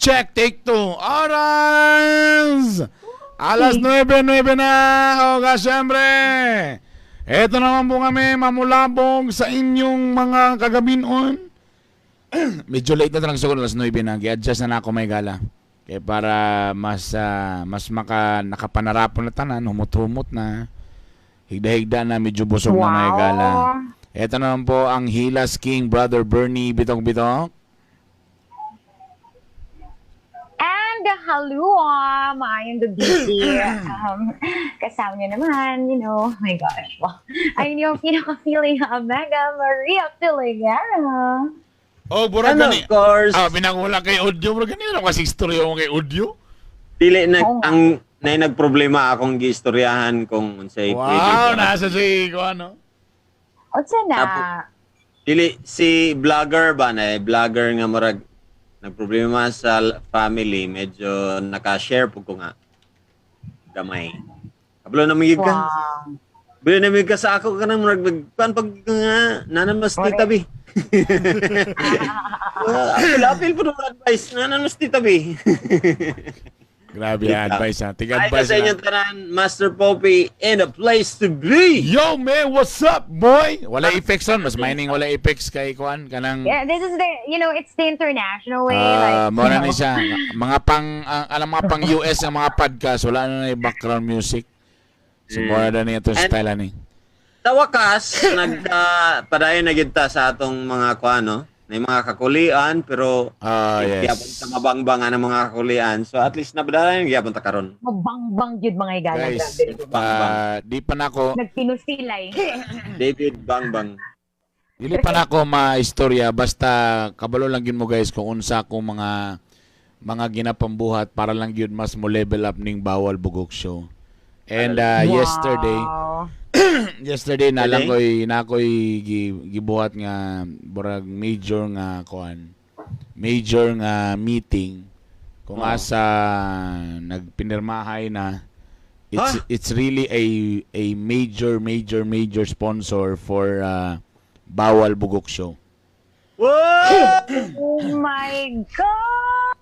Check, take two. Oras! Alas 9:09 na. O ka, syempre. Ito naman po kami, mamulabog sa inyong mga kagabinon. Medyo late na lang siguro, alas 9 na. Gi-adjust na ako may gala. Kaya para mas maka nakapanarapon na tanan, humot-humot na. Higda-higda na, medyo busog na may gala. Ito naman po ang Hilas King, Brother Bernie Bitong Bitong. And halua, maayong gabi. Kasama niyo naman, oh my gosh. Wow. Ayun yung pinaka-feeling Omega Maria Filiguera. Oh, burag And gani. of course, Ah, binangula kay audio, bro. Gani lang kasi istorya mo kay audio. Dili na Oo nga. Ang nay nagproblema akong giistoryahan kung unsay Wow, pwede. nasa si ko ano. Unsa na? Dili si vlogger ba na eh, vlogger nga murag nagproblema sa family, medyo naka-share pud ko nga gamay. Kabalo na migig ka. Kabalo na migig ka sa ako kanang murag nagkuan pag nga nanan mas tita bi. Apil apil pud mo advice nanan mas tita bi. Grabe ang advice ha. Tiga Ay, advice sa na. inyong tanan, Master Poppy in a place to be. Yo, man, what's up, boy? Wala effects on. Mas mining wala effects kay kuan kanang Yeah, this is the, it's the international way. Ah, Like, mo na you ni know. siya. Mga pang ang alam mga pang US ang mga podcast, wala na na background music. So mo na ni itong style ani. Sa wakas, nagka padayon na gyud ta sa atong mga kuano, na mga kakulian pero gyapon ta mabangbang ang mga kakulian. So at least nabadayon gyapon ta karon. Mabangbang yun mga higala. Guys, Grabe. ah, di pa nako Nagpinusilay. David Bangbang. Dili pa nako maistorya, basta kabalo lang gyud mo guys kung unsa akong mga ginapambuhat para lang gyud mas mo level up ning Bawal Bugok Show. And yesterday yesterday na lang koy na koy gibuhat nga burag major nga kuan, major nga meeting kung asa nagpinirmahay na it's really a major major major sponsor for Bawal Bugok Show. Whoa! Oh my God!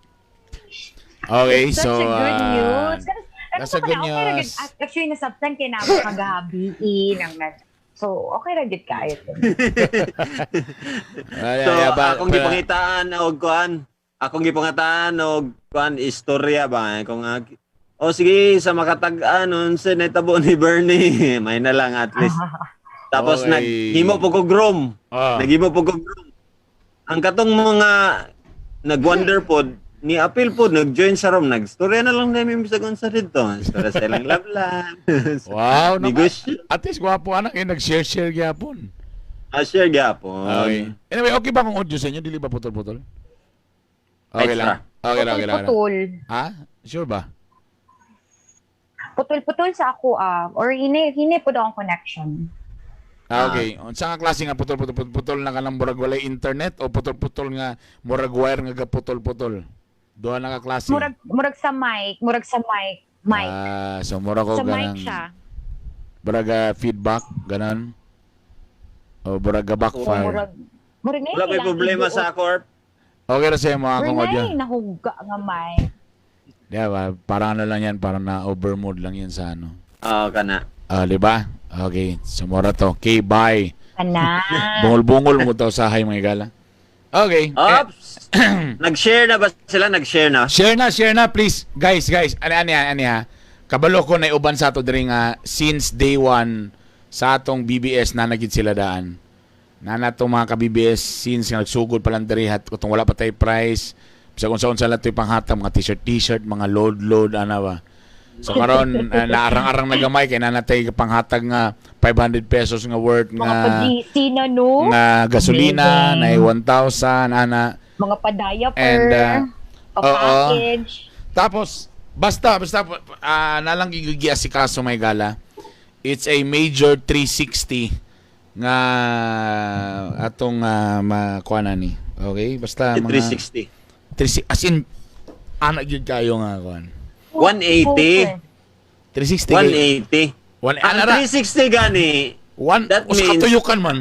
Okay, Such so a good news. that's a good Okay, ra news. gud. Actually, nasabtan kay namo kagabi nang so, okay ra gud kaayo to. Ay, So ay, akong gipangitaan og kuan, akong gipangitaan og kuan istorya ba kung oh sige sa makatag-an unsa nahitabo ni Bernie, may na lang at least. Tapos naghimo po ko room. Naghimo po ko room. Ang katong mga nag-wonder pod, ni apil pod, nag-join sa room, nagstorya na lang namin bisag unsa didto. Istorya sa ilang love life. Wow, naman. Negosyo. At least gwapo anak eh nag-share-share gyapon. Ah, share gyapon. Okay. Anyway, okay ba kung audio sa inyo? Dili ba putol-putol? Okay Extra. lang. Okay lang, okay lang. Putol-putol. Ha? Sure ba? Putol-putol sa ako ah. Or hini hini po daw ang connection. Ah, okay. Unsa nga klase nga putol-putol putol na kanang murag walay internet o putol-putol nga murag wire nga gaputol-putol? Duha na ka klase. Murag sa mic, murag sa mic, mic. Ah, so murag ko Sa mic ganang siya. murag feedback ganon. O murag O backfire. murag na Wala may problema sa corp. Okay ra sa imo akong audio. Murag na nahuga nga mic. Di ba? Parang ano lang yan, parang na overmode lang yan sa ano. Oo, kana. Ah, di ba? Okay, sumora to. Okay, bye. Ana. Bungol-bungol mo to sa hay mga gala. Okay. Eh, Ops! Nag-share na ba sila? Nag-share na? Share na, please. Guys, guys, ani ani ani ha. Kabalo ko na uban sa ato diri nga since day one sa atong BBS na nagid sila daan. Na to mga ka-BBS since nga nagsugod pa lang diri hat kung wala pa tay price. Bisag unsa-unsa lang to'y panghatag, mga t-shirt t-shirt, mga load load ana ba. So karon naarang-arang na gamay kay nanatay panghatag nga 500 pesos nga worth Mga nga pa-GC na no. nga gasolina Amazing. na 1,000 ana. Mga pa-diaper. And, pa-package. Tapos, basta, basta, nalang giasikaso may gala. It's a major 360 nga atong makuha na ni. Okay? Basta mga 360. 360. As in, anak yun kayo nga kuan. 180. 360. 180. One, Ang ana ra, 360 gani, one, that usa means- katuyukan man.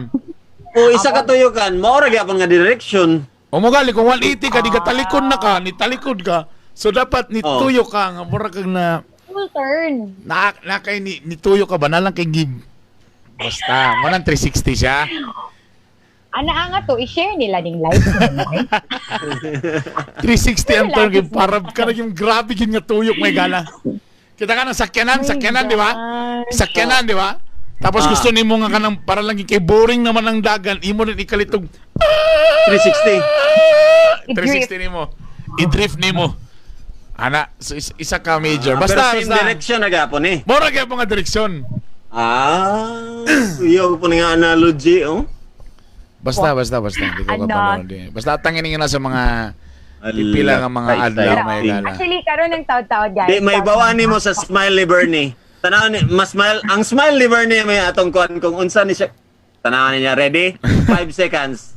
o isa katuyukan, mao ra gyapon nga direction. O mo gali kung 180 ka di ka talikod na ka, ni talikod ka. So dapat ni Oh. tuyo ka nga mura kag na Full turn. na, na kay ni tuyo ka ba na lang kay give. Basta, mo nang 360 siya. Ana nga to, i-share nila ning live mo. Eh. 360 ang turn kay para ka na yung grabe gid nga tuyok may gala. Kita ka ng sakyanan, sakyanan, di ba? Sakyanan, di ba? Tapos gusto nimo nga kanang para lang kay boring naman ang dagan, imo rin ikalitog 360. I-drift. 360 nimo. I-drift nimo. Ana, so isa ka major. Ah, Basta, pero same basta. direction na gapon eh. Mura kaya po nga direksyon. Ah, iyo po nga analogy oh. Basta, basta, basta. Hindi ko Ano? kapalo. Basta tangin ninyo na sa mga pipila nga mga adlaw may gala. Actually, karon ng taod-taod, guys. Di may bawa nimo sa smile ni Bernie. Tanaw ni mas smile ang smile ni Bernie may atong kuan kung unsa ni siya. Tanaw niya ready? 5 seconds.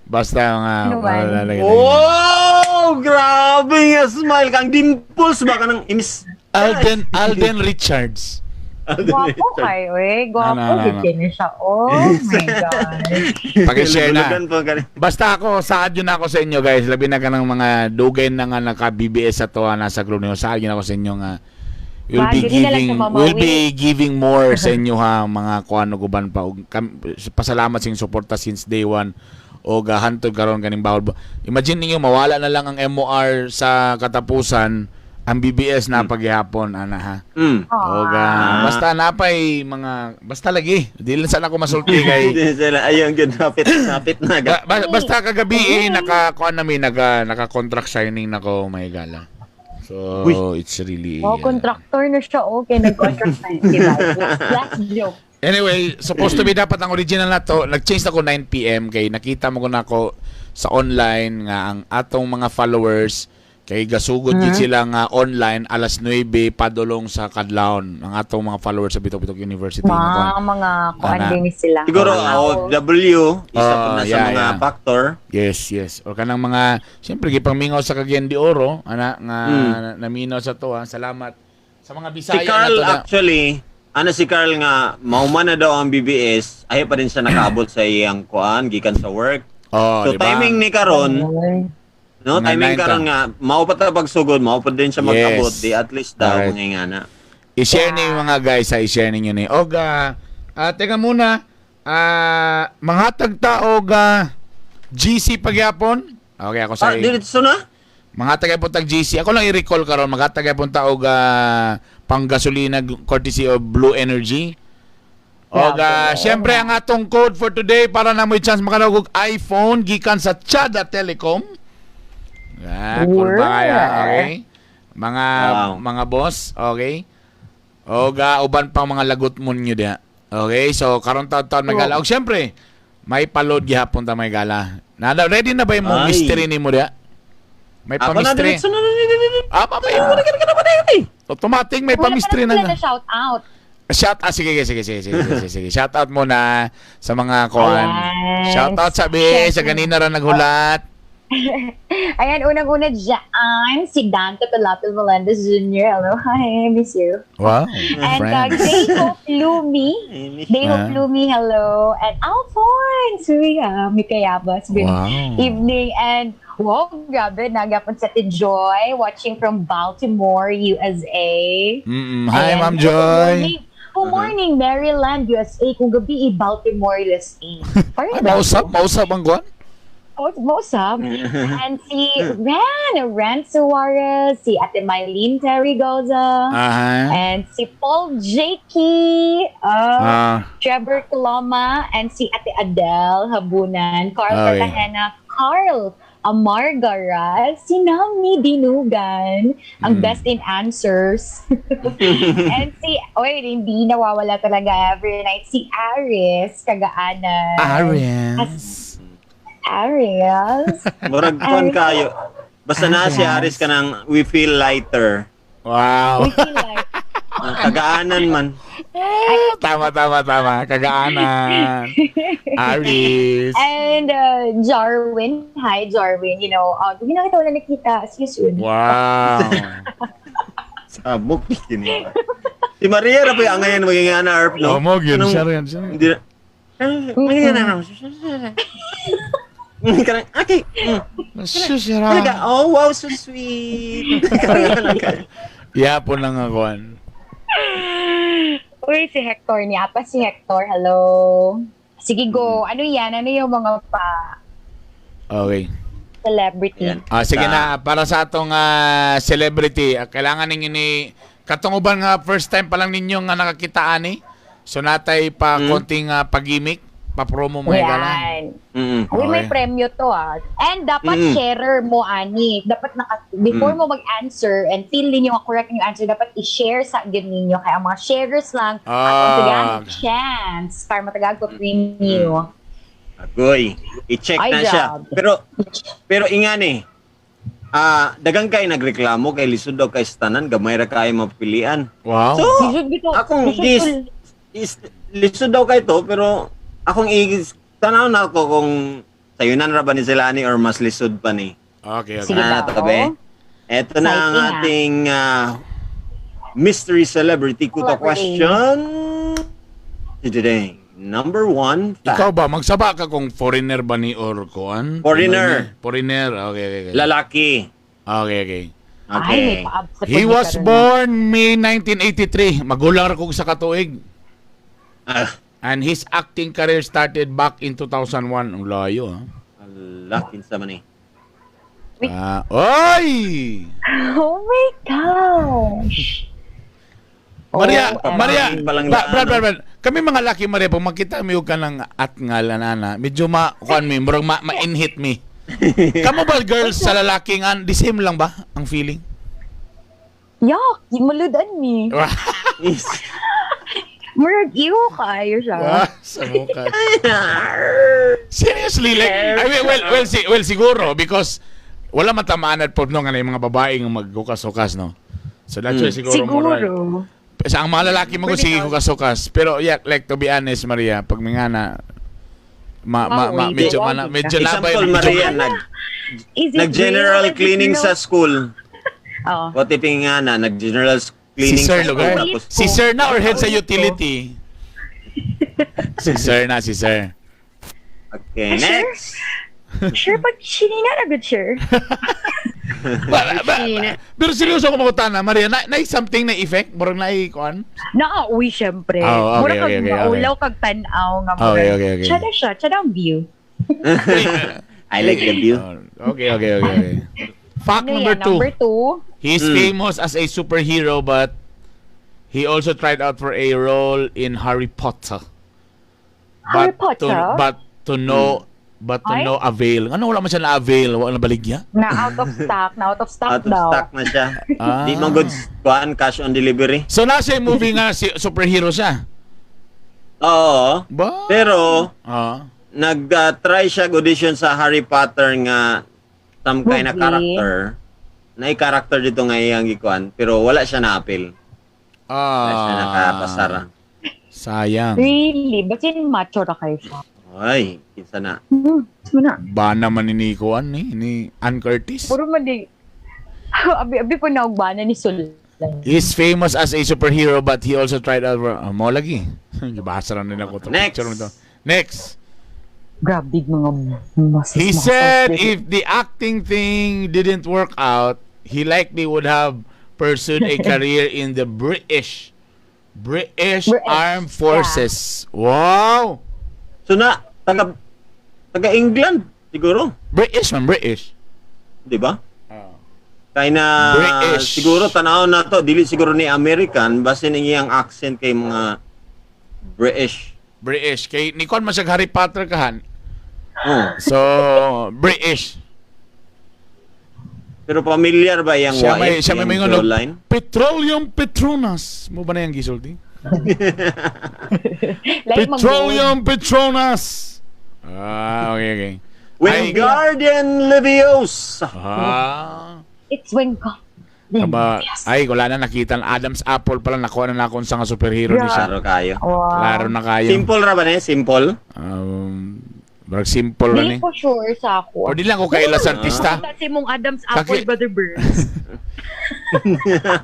Basta mga Ano ba? malalagay. Oh, grabe nga smile kang dimples ba kanang imis. Alden Alden Richards. Gwapo kayo eh. Gwapo Ano, ano, gid ano. kini siya. Oh my God. Pakishare na. Lulugan po kani. Basta ako, saad yun ako sa inyo guys. Labi na ka ng mga dugay na nga naka-BBS sa to, nasa group niyo. Saad yun ako sa inyo nga. We'll Ba, be dili na lang giving sa mamawi. we'll be giving more sa inyo ha mga kuano guban pa og pasalamat sa inyong suporta since day one o hantod karon kaning bawol. Imagine ninyo mawala na lang ang MOR sa katapusan ang BBS na paghihapon ana ha. Oga, basta napay mga basta lagi. Di lang sana ako masulti kay Di sila ayun good napit napit na ga. Basta kagabi eh, naka kuan nami naka contract signing nako may gala. So Uy. it's really Oh, contractor na siya. Okay, nag-contract na. Diba? Last joke. Anyway, supposed to be dapat ang original na to, nag-change ako 9 PM kay nakita mo ko na ako sa online nga ang atong mga followers kay gasugod gid sila nga online alas 9 padulong sa kadlawon ang atong mga followers sa Bitok Bitok University nga kuan. Mga kuan Ana. din sila. Siguro Mga oh, W isa po Oh, na sa yeah, mga yeah. factor. Yes. O kanang mga siyempre gipangmingaw sa Cagayan de Oro, ana nga naminaw sa to ha. Salamat sa mga Si Bisaya Carl na to na. actually, ano si Carl nga mauman na daw ang BBS, ayaw pa rin siya nakaabot sa iyang kuan gikan sa work. Oh, So di ba? timing ni karon, no, Mga timing 9 karon ta. nga mao pa ta pagsugod, mao pa din siya mag-abot, Yes. di at least daw Alright. mga nga na. I-share niyo yung mga guys ha, i-share ninyo ni. Oga, teka muna. Manghatag ta og GC pagyapon. Okay, ako sa Ah, diretso na? Manghatag po tag GC. Ako lang i-recall karon maghatag po ta og panggasolina courtesy of Blue Energy. Og syempre ang atong code for today para na may chance makadawag og iPhone gikan sa Chada Telecom. Ah, cool ba kaya? Okay. Mga mga boss, okay? Og uban pang mga lagot mo ninyo diha. Okay, so karon taon-taon may gala. Og syempre, may palod gihapon ta may gala. Nada, ready na ba yung Ay. mystery nimo diha? May Ako na pa-mystery. diretso na. Ah, pa may automatic may Wala pa pa-mystery na na. sila na shout out. Shout out sige sige sige sige sige sige. Shout out muna sa mga kuan. Ayan. Shout out sabi sa ganina ra naghulat. Ayan, unang-una dyan, si Dante Pilapil Melendez Jr. Hello, hi, miss you. Wow. And Friends. Dayhope Lumi. Dayhope Ah. Lumi, hello. And Alphonse, uy, Mikayabas. Good evening. And wow, grabe, nagyapon sa Ate Joy, watching from Baltimore, USA. Hi, Ayan. Ma'am Good Joy. morning. Good morning, Maryland, USA. Kung gabi, eh, Baltimore, USA. Parang Ay, mausap, mausap ang kuan. Oh, mausap. And si Ren Suarez, si Ate Mylene Terrigoza, Aha. and si Paul Jakey, Trevor Coloma, and si Ate Adele Habunan, Carl Okay. Cartagena, Carl Amargara, si Nami Dinugan, ang best in answers. And si, oy, hindi nawawala talaga every night, si Aris Kagaanan. Aris. Aris. Murag kuan kayo. Basta na si Aris kanang we feel lighter. Wow. We feel like, Ang Kagaanan man. Tama, tama, tama. Kagaanan. Aris. And Jarwin, hi Jarwin, you know, hindi na kita wala nakita. See you soon. Wow. Sabok kini. Si Maria ra pa yung angayan maging ana Arp no. Oh, mo yun. Anong- Siya rin, siya rin. Hindi na. Maging ana. Kanang, okay. Sus, Talaga, oh wow, so sweet. Kanang, Yeah po na nga kuan. Uy, si Hector niya. Pa si Hector, hello. Sige, go. Ano yan? Ano yung mga pa Okay. celebrity? Ayan. Ah, sige na, para sa atong celebrity, kailangan ninyo ni katong uban nga first time pa lang ninyo nga nakakita ani. So natay pa konting pagimik, pa-promo mga higala. Yan. Uy, may Okay. premyo to ah. And dapat sharer mo, ani. Dapat before mo mag-answer and feel ninyo ang correct yung answer, dapat i-share sa gyud ninyo. Kaya ang mga sharers lang atong tagaan chance para matagag ko premyo. Agoy, i-check Ay, na siya. grabe. Pero ingani. Dagang kay nagreklamo kay lisod daw kay tanan, gamay ra kay mapilian. Wow. So, Lisod gito. akong Lisod gis, tol. is, lisod daw kay to, pero akong igis tanaw na ako kung sayunan ra ba ni sila ani or mas lisod pa ni. Okay. Sige Ah, daw. tabi. Eto na ang Exciting, ah. ating mystery celebrity kuto Celebrity. question today. Number one fact. Ikaw ba magsaba ka kung foreigner ba ni or kuan? Foreigner. Foreigner. Okay. Lalaki. Okay. Ay, may Okay. pa-abs sa He was pagkikaroon. born May 1983. Magulang ra kog sa katuig. And his acting career started back in 2001. Ang layo, ah. Ala, kinsa man eh. Wait. Ah, oy! Oh my gosh. Maria, Oh, Maria, Palang ba, daan, Brad, no? Brad, Brad. Kami mga laki, Maria, pag makita mi og kanang atngal anana, medyo ma kuan mi, murag ma, ma-inhit mi. Kamo ba girls sa lalaki nga the same lang ba ang feeling? Yuck, maludan mi. Is. Murag iwo kayo siya. Wah, sa mukha. Seriously, like, I mean, well, siguro, because wala matamaan at po no, nga na yung mga babae nga maghukas-hukas, no? So that's why siguro, Siguro. Sa ang mga lalaki mo Pwede sige ka. hukas-hukas. Pero yeah, like to be honest, Maria, pag may nga na ma, ma, ma, Wow, wait. medyo mana, medyo nabay, Example, medyo, Maria, nag, Is it nag-general real? Is it cleaning real? sa school. Oo. What if nga na, nag-general si cleaning Sir sa school. lugar. Tapos, Si Sir na or head sa utility? Si Sir na, si Sir. Okay, Sure. next. Sure, pag sinina na good sure. Pero seryoso ako mangutana, Maria, na something na effect? Murag na kuan? Naa, uy, syempre. Oh, okay, Mura kag okay. maulaw kag tan-aw nga murag. Okay. Tsada siya, tsada ang view. I like the view. Oh, okay. Fact Ano number yan? two. Number two. He's famous as a superhero, but he also tried out for a role in Harry Potter. Harry But Potter? But to Ay? no avail. Ano wala man siya na-avail? Wala na baligya? Na out of stock, na out of stock Out of daw. stock na siya. Ah. Di man goods kuan cash on delivery. So nasa yung movie nga si superhero siya. Oo. Ba? Pero nag-try siya audition sa Harry Potter nga some kind of Movie. character. Na character dito nga iyang gikuan pero wala siya na-appeal. Wala siya nakapasara. Sayang. Really? Basin macho ra kayo siya. Ay, kinsa na. Na. Ba naman ni Nico an ni Ann Curtis. Puro man di. Abi abi po naugbana ni Sul. He's famous as a superhero but he also tried out for mo lagi. Gibasa ra nila ko to. Next. Picture mo to. Next. Grabe mga mas He said if the acting thing didn't work out, he likely would have pursued a career in the British British, Armed Forces. Wow. So na taga England siguro, British man, British. di ba? Kay na British. siguro tanaw na to dili siguro ni American basin ang iyang accent kay mga British. British. Kay ni kon man siya Harry Potter kahan. Oh, So, British. pero familiar ba iyang Siya may wife, siya may iyang mingon og, jawline? Petroleum Petronas. Mo ba na yung gisulti? Like Petroleum Petronas. Ah, okay. Wingardium Leviosa. It's when God. Aba, ay, wala na nakita. Adam's Apple pala nakuha na nako sa nga superhero ni siya. Klaro kayo. Wow. Klaro na kayo. Simple ra ba ni? Simple? Barag simple ra ni. Dili ko sure sa ako. O di lang ko kaila sa artista. Kasi mong Adam's Apple, Kaki- Brother Burns.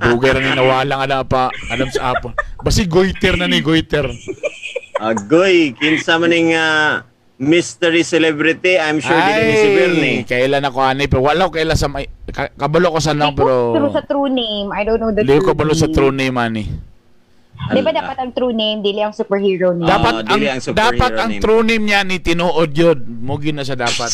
Dugay ra ni nawala nga na pa Adam's Apple. Basi goiter na ni goiter. Agoy, kinsa man ning Mystery celebrity, I'm sure dili ni si Bernie. Kailan ako ani, pero wala ko kaila sa may, kabalo ko sa nang, Di ko pero true sa true name. I don't know the Hindi true ko kabalo sa name. true name ani. Di ba dapat ang true name, dili ang superhero name? Dapat Oo, ang dili ang superhero dapat ang name. True name niya ni tinuod yun. Mugi na siya dapat.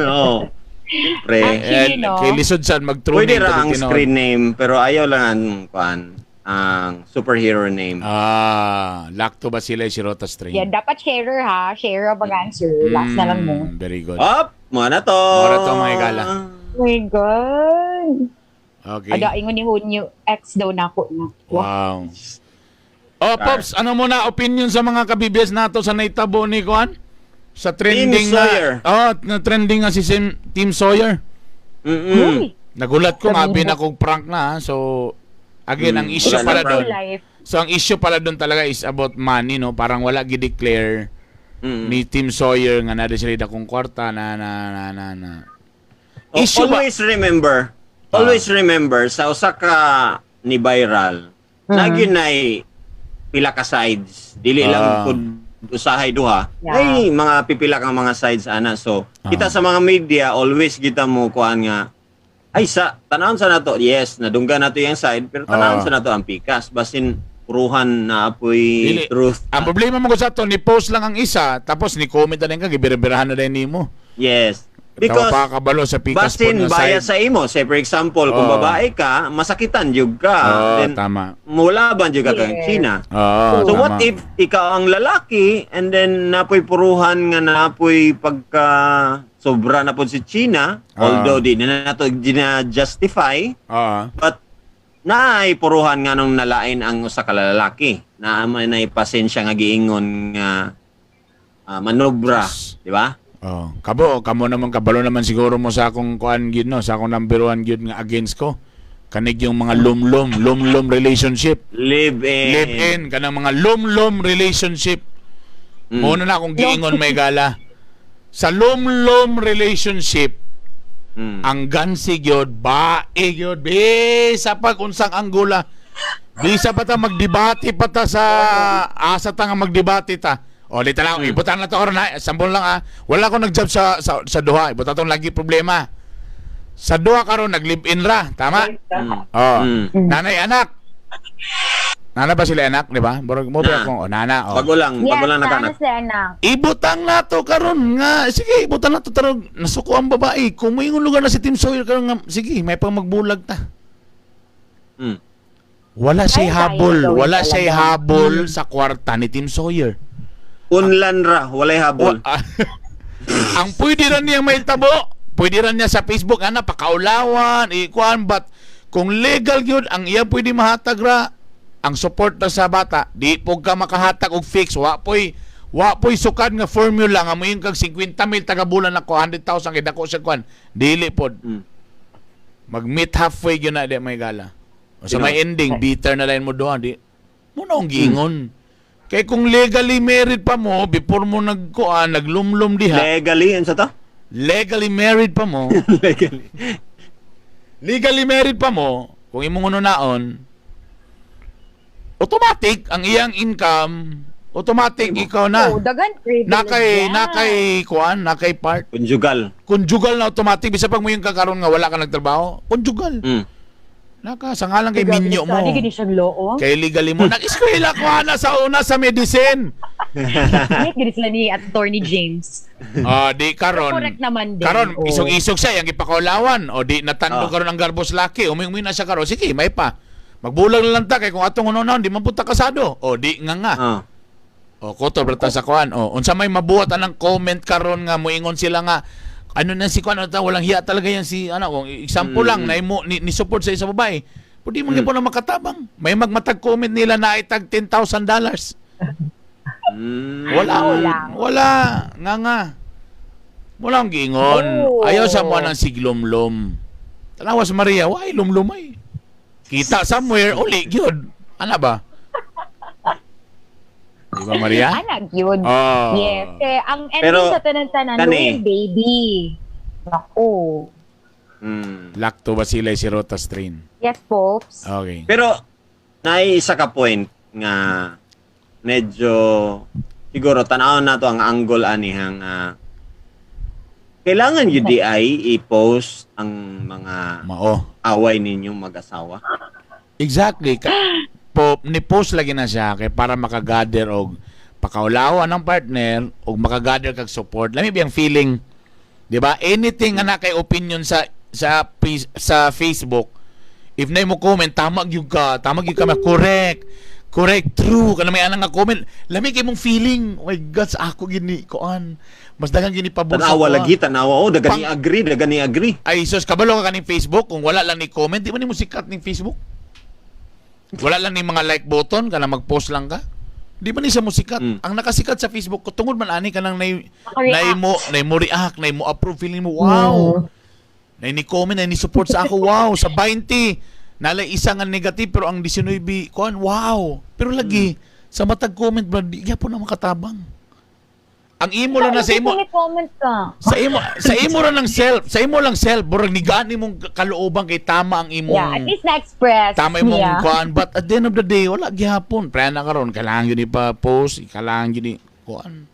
Oo. Siyempre. Actually, Eh, no? kay lisod sad mag true Pwede name ra pero ang tinuod. screen name, pero ayaw lang ang kuan, ang superhero name. Ah, Lacto Bacilli Shirota strain. Yeah, dapat sharer ha. Sharer ang answer. Last na lang mo. Very good. Up, mo na to. Mo na to, mga igala. Oh my God. Okay. Ada, ingon ni Hunyo, ex daw na ako na. Wow. Wow. Oh, Pops, ano muna opinion sa mga kabibes nato sa naitabo ni Kuan? Sa trending Tim Sawyer. na Oh, na trending nga si Tim Sawyer. Uy, Nagulat ko nga Sabi mo. na kong prank na ha. So again, ang Mm, issue wala pala na doon. life. So ang issue pala doon talaga is about money, no? Parang wala gi-declare ni Tim Sawyer nga na sila dakong kwarta na na na na na. Oh, Issue ba? Always remember sa usa ka ni viral, mm nay pila ka sides. Dili lang pud usahay duha. Yeah. Ay mga pipila kang mga sides ana. So, kita sa mga media always kita mo kuan nga ay sa tanawon sa nato. Yes, nadunggan nato yung side, pero tanawon sa nato ang pikas basin puruhan na apoy Dili. truth. Ang problema mo ko sa to, ni post lang ang isa, tapos ni comment na rin ka, gibiribirahan na rin nimo. Yes. Because Because pa kabalo sa pikas po basin na bias side. sa imo. Say for example, kung babae ka, masakitan jud ka. Oo, Then tama. mulaban jud ka kang China. Oo, So tama. what if ikaw ang lalaki and then napoy puruhan nga napoy pagka sobra na po si China, although di na nato gina-justify, but naay puruhan nga nung nalain ang usa ka lalaki. Naa man nay pasensya nga giingon nga manobra, di ba? Oh, kabo, kamo naman kabalo naman siguro mo sa akong kuan gyud, no, sa akong number one gyud nga against ko. Kanig yung mga lumlum, lumlum relationship. Live in. Live in kanang mga lumlum relationship. Muna na akong giingon, may gala. Sa lumlum relationship, ang gansi gyud, bae gyud, bisa pa kung unsang anggula. Bisa pa ta magdebate pa ta sa asa ta nga magdebate ta. O di ta lang, ibutan na to karon ha, sambol lang ha. Wala ko nag-job sa duha, ibutan tong lagi problema. Sa duha karon nag-live-in ra, tama? Mm. Oh. Mm. Nanay anak. Nana ba sila anak, di ba? Murag mo ba Na. akong oh, nana oh. Bago Yes, lang sana nakanak. sila anak. Ibutang nato karon nga sige, ibutang nato tarong nasuko ang babae. Kung moingon lugar na si Tim Sawyer karon nga sige, may pang magbulag ta. Wala siya'y Ay, kaya habol, gawin wala talaga. siya'y habol sa kwarta ni Tim Sawyer. Unlan ra, walay habol. Ang pwede ra niya may tabo, pwede ra niya sa Facebook ana pakaulawan, ikuan, but kung legal gyud ang iya pwede mahatag ra ang support na sa bata, di po ka makahatag og fix, wa poy sukad nga formula nga moingon kag 50 mil taga bulan ako, 100,000 kay dako sa kuan. Dili pod. Mag-meet halfway gyud na di may gala. O sa Sino? may ending, bitter na lang mo doon, di mo na ang giingon. Kay kung legally married pa mo, before mo nagkuan, naglumlum diha, Legally, ano sa to? Legally married pa mo, Legally. Legally married pa mo, kung imong naon, automatic ang iyang income, automatic ikaw na. Oh, daghan privilege Nakay yan. nakay kuan, nakay part. Conjugal. Conjugal na automatic bisa pag mo yung kakaroon nga wala ka nagtrabaho, conjugal. Naka sa ngalan kay Grabe, minyo mo. Sorry, gini siyang loo. Kay legally mo. Nag-eskwela ko ana sa una sa medicine. Wait, gini sila ni Attorney James. Ah, di karon. Correct naman din. Karon Oo. isog-isog siya yang gipakaulawan o di natandog karon ang garbos laki. Umi-umi na siya karon. Sige, may pa. Magbulag na lang ta kay kung atong uno di man punta kasado. O di nga nga. O koto brata sa kuan. O unsa may mabuhat anang comment karon nga moingon sila nga ano na si kuan, ano ta, walang hiya talaga yan si ano, kung example lang na imo ni support sa isa babae. Pwede mo mm. na makatabang. May magmatag comment nila na itag $10,000. Wala, Wala. wala. Nga nga. Wala ang giingon. Oh. Ayaw sa mo ng siglumlum. Tanawas Maria, why lumlumay? Kita somewhere, uli, gyud. Ana ba? Di ba, Maria? Anak yun. Oh. Yes. Kaya ang ending Pero, sa tanan-tanan, kani. yung baby. Naku. Lactobacilli sirota strain. Yes, Pops. Okay. Pero naay isa ka point nga medyo Siguro tan-awon nato ang angle ani hang kailangan gyud diay i-post ang mga Mao. Away ninyong mag-asawa. Exactly. Po, ni-post lagi na siya kay para makagather og pakaulawan ng partner og makagather kag support. Lami biyang feeling, 'di ba? Anything nga na kay opinion sa Facebook, if na mo comment, tama gyud ka, tama gyud ka, correct. Correct, true. Kana may anang nga comment, lami kay mong feeling. Oh my God, sa ako gini kuan. Mas daghang gini pabor sa Tanawa kuan. Lagi, tanawa. Oh, dagani agree, dagani agree. Ay sus, kabalo ka kaning Facebook kung wala lang ni comment, di ba nimo sikat ning Facebook? Wala lang ni mga like button kana mag-post lang ka. Di ba ni siya musikat? Ang nakasikat sa Facebook ko tungod man ani kanang nay Naka-react. nay mo react, nay mo approve, feeling mo wow. Nay ni comment, nay ni support sa ako, wow, sa 20 nalay isa nga negative pero ang 19 kuan, wow. Pero lagi sa matag comment bro, di gyapon na makatabang. Ang imo lang na sa imo May comment ka. Sa imo ra lang self, sa imo lang self, burag nigaan nimong kalooban kay tama ang imong Yeah, at least na-express. Tama imong kuan, but at the end of the day wala gihapon. Pre na karon kailangan gyud ipa-post, kailangan gyud kuan.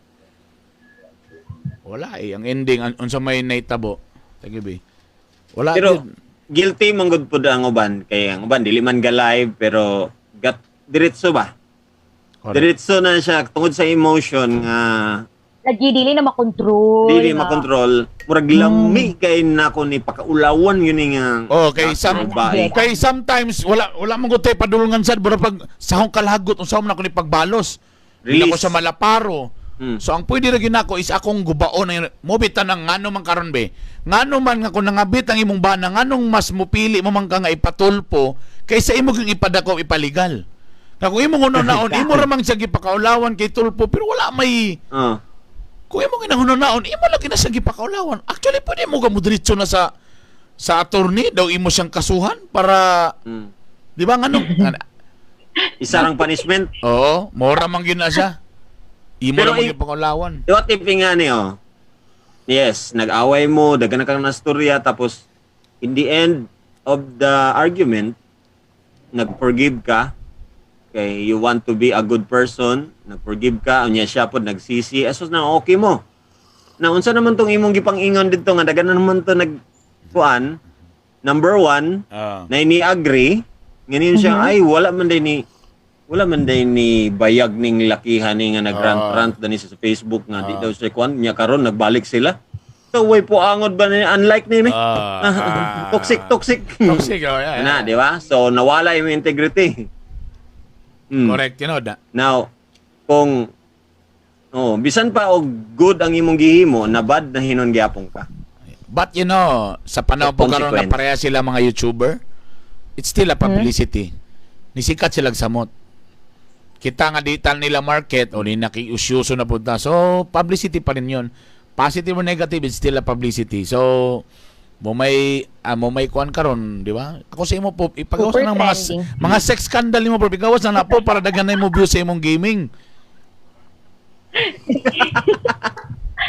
Wala eh ang ending unsa may naitabo. Tage be. Wala Pero gyud. Guilty man gud pud ang uban kay ang uban dili man ga live pero gat diretso ba? Correct. Diretso na siya tungod sa emotion nga Lagi, dili na makontrol. Dili makontrol. Murag lami kay nako ni pakaulawan yun nga. Oh, kay some babae. Kay sometimes wala wala man gud tay padulungan sad, bura pag sahong kalagot unsa man ako ni pagbalos. Hindi Release. ako sa malaparo. So ang pwede ra gyud nako is akong gubaon ang mo bitan ang ngano man karon be. Ngano man nga kung nangabit ang imong bana, nganong mas mupili mo man ka nga ipatulpo kaysa imo gyud ipadako ipaligal. Nga kung imong hunaon, imo ra man siya gipakaulawan kay Tulfo pero wala may kung imong ginahunaon, imo lang gina siya gipakaulawan. Actually pwede mo ka mo na sa attorney daw imo siyang kasuhan para di ba nganong Isa rang punishment. Oo, mora man gyud na siya. Imo Pero ra man gipakaulawan. What if nga ni oh? Yes, nag-away mo, daghan na kang nastorya tapos in the end of the argument, nag-forgive ka kay you want to be a good person, nag-forgive ka, unya siya pod nagsisi, asos na okay mo. Na unsa naman tong imong gipang-ingon didto nga daghan na naman to nag kuan? Number one, na ini-agree, ngayon siya, ay, wala man day ni bayag ning lakihan ni nga nagrant-rant dani sa Facebook nga di daw siya kuan niya karon nagbalik sila. So way po angod ba ni unlike ni ni? Toxic, toxic. Toxic, oh, yeah. Na, di ba? So nawala yung integrity. Correct, you know da. Now, kung oh, bisan pa og good ang imong gihimo, na bad na hinon gyapon ka. But you know, sa panahon po karon nga Consequence. pareha sila mga YouTuber, it's still a publicity. Nisikat sila samot. Kita nga di tan nila market o ni nakiusyuso na punta. So, publicity pa rin yun. Positive or negative, it's still a publicity. So, mo may kuan karon, di ba? Ako sa imo po, ipagawas Super na ng mga trending. mga sex scandal nimo po, igawas na na po para daghan na mo views sa imong gaming.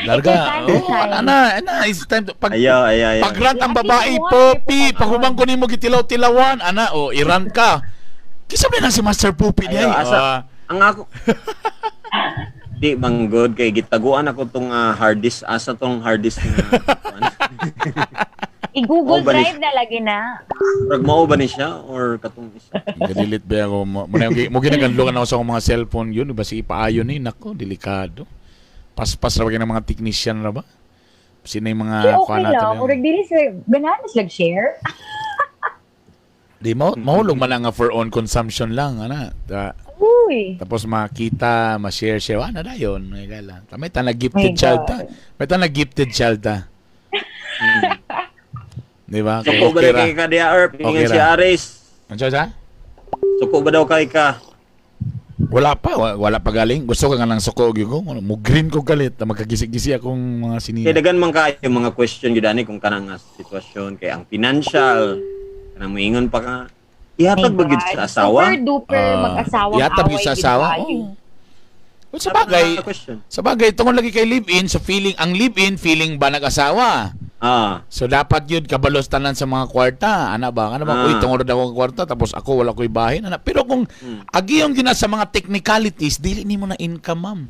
Larga. It's your time to Oh, shine. ana, ana, it's time to pag Ayaw, ayaw, ayaw. pag-rant ang Yeah, babae, at least Poppy, one, pag ko nimo gitilaw-tilawan, ana, o i-rant ka. Kisa ba na si Master Pupi Ayaw, niya? asa, ang ako di bang good kay gitaguan ako tong hard disk, asa tong hard disk nga kuan. I-Google Oh, banis. Drive na lagi na. Murag mao ba ni siya or katong isa? Delete ba ako mo mo ginaganlukan ako sa akong mga cellphone yun, ba sige paayon ni, nako, delikado. Paspas ra ba kayo ng mga technician ra ba? Sino yung mga Pero okay kuan natin lang. yun? Murag dili sila, ganahan na sila share. Di mo mahulog man lang nga for own consumption lang ana. Uy. Tapos makita, ma-share share, ana na dayon, may gala. May ta na gifted My child God. ta. May ta na gifted child ta. Di ba? Kay Suko ba okay daw ra. kay ka diya Erp? Okay Ingon ra. si Aris. Ano siya? Suko ba daw kay ka? Wala pa, wala pa galing. Gusto ka nga lang suko gyud ko. Mo green ko galit na magkagisi-gisi akong mga sinina. Kay dagan man kayo mga question gyud ani kung kanang nga sitwasyon kay ang financial kanang moingon pa ka ihatag ba My gyud God. sa asawa? Super duper mag-asawang Ihatag away gyud sa gyud asawa. kaayo. Oo. Well, sa bagay, Mga question. sa bagay tungod lagi kay live-in, so feeling ang live-in feeling ba nag-asawa? So dapat yun kabalos tanan sa mga kwarta. Ana ba? Ano ba? Uy, tungod daw ang kwarta tapos ako wala ko'y bahin. Ana. Pero kung agiyon gina sa mga technicalities, dili nimo na income, ma'am.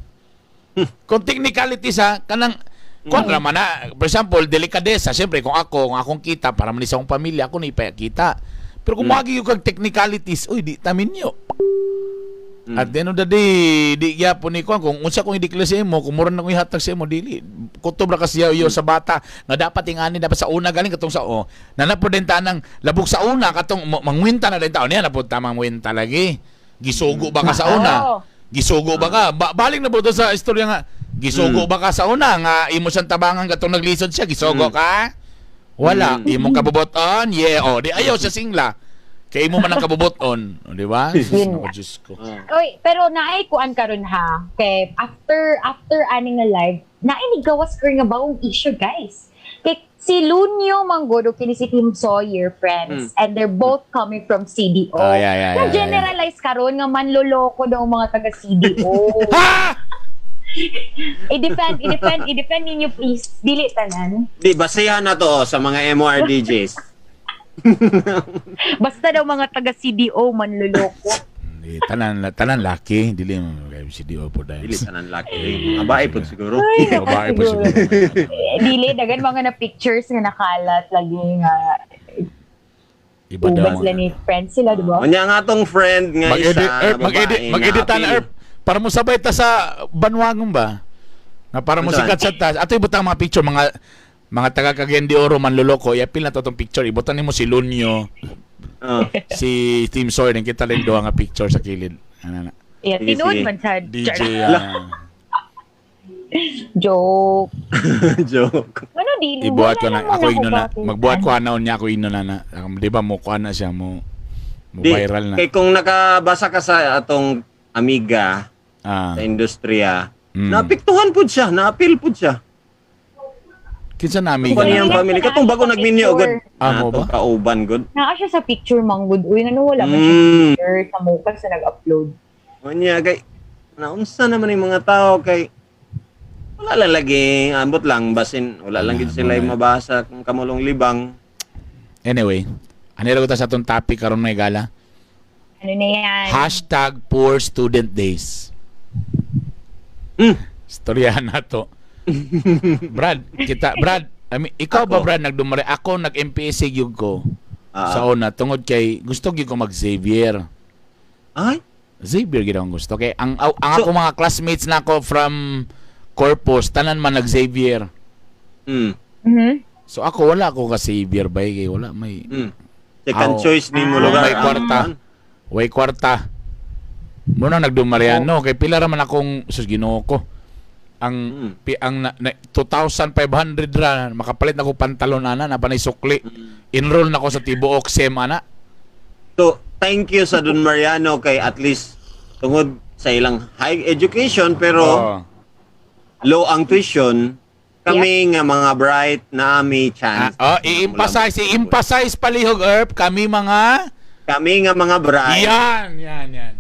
Kung technicalities ha, kanang kuan ra man na, for example, delikadesa, siyempre kung ako, kung akong kita para man sa akong pamilya, ako na ipakita. Pero kung moagi yung kag technicalities, uy, di ta minyo. At the end of the day, di gyapon ni kuan kung unsa kong i-declare sa imo, kung mura na kong ihatag sa imo, dili. Kutob ra kasi iyo sa bata nga dapat ingani dapat sa una galing katong sa o. Na po din tanang labok sa una katong mangwinta na din taon niya na po tamang mwinta lagi. Gisugo ba ka sa una? Oo. Gisugo ba ka? Baling na po to sa istorya nga. Gisugo ba ka sa una nga imo siyang tabangan katong naglisod siya, gisugo ka? Wala, imong kabuboton. Yeah, oh, di ayaw siya singla. Kay imo man ang kabuboton, o, di ba? Sus, Yun nako, nga. Diyos ko. Oy, pero naay kuan karon ha. Kay after after ani nga live, naay ni gawas karon nga bagong issue, guys. Kay si Lunyo Manggodo kini si Tim Sawyer friends and they're both coming from CDO. Ah, yeah. Na generalize karon nga manloloko daw ang mga taga CDO. Ha! I-defend, i-defend, i-defend ninyo please. Dili tanan. Di, basihan na to sa mga MOR DJs. Basta daw mga taga CDO manloloko. Hindi, tanan tanan laki, dili mo kay CDO po dahil. Dili tanan laki. Abae po siguro. Ay, Babae po siguro. siguro. Eh, dili dagan mga na pictures nga nakalat lagi nga Iba daw. uban sila ni friends sila, di ba? Unya nga tong friend nga isa Mag-edit, na Erp, mag-edit, babae mag-edit nga ta na, apil. Erp. Para mo sabay ta sa banwangong ba? Nga para mo Unsa? sikat sa taas. Ato ibutang mga picture, mga taga Cagayan de Oro manloloko, iapil na to tong picture. Ibutan nimo si Lunyo, Oh. si Tim Sawyer, nang kita lang duha nga picture sa kilid. Ano na? Yeah, Sige, tinuod sige. man sa DJ. Ah, Joke. Joke. Ano dili? Ibuhat ko Wala na naman ako igno na. bakit. Magbuhat ko anaon niya ako igno na na. Di ba mo kuan na siya mo mo Di, viral na. Kay kung nakabasa ka sa atong amiga sa industriya, naapektuhan pud siya, naapil pud siya. Kinsa na amiga Kung na? iyang family katong bago Sa nagminyo picture. gud. Ah, mo ba? Atong kauban gud. Naa siya sa picture manggod. Uy, ano wala man siya picture sa mukha sa nag-upload. Unya kay naunsa naman yung mga tao kay wala lang lagi ambot lang basin wala lang gid sila Wala. mabasa kung kamulong libang. Anyway, ano ra ta sa atong topic karon may gala? Ano na yan? #PoorStudentDays. Istoryahan na to. Brad, kita, Brad, I mean, ikaw ba Ako. Brad nagdumare? Ako nag-MPSC gyud ko sa una tungod kay gusto gyud ko mag Xavier. Ay, Xavier gyud ang gusto kay ang So- ako mga classmates na ako from Corpus tanan man nag Xavier. So ako wala ako ka Xavier bay kay wala may Second Aw. choice nimo Ah. lugar. May ang- kwarta. Way kwarta. Muna nagdumariano kay pila ra man akong sus Ginoo ko. Ang ang na, 2,500 ra makapalit na ko pantalon ana na panay sukli. Enroll na ko sa tibuok sem ana. So, thank you sa Don Mariano kay at least tungod sa ilang high education pero Oo. low ang tuition, kami nga mga bright na may chance. Ah, oh, i-emphasize, i-emphasize palihog Erp kami mga Kami nga mga bright. Yan, yan, yan.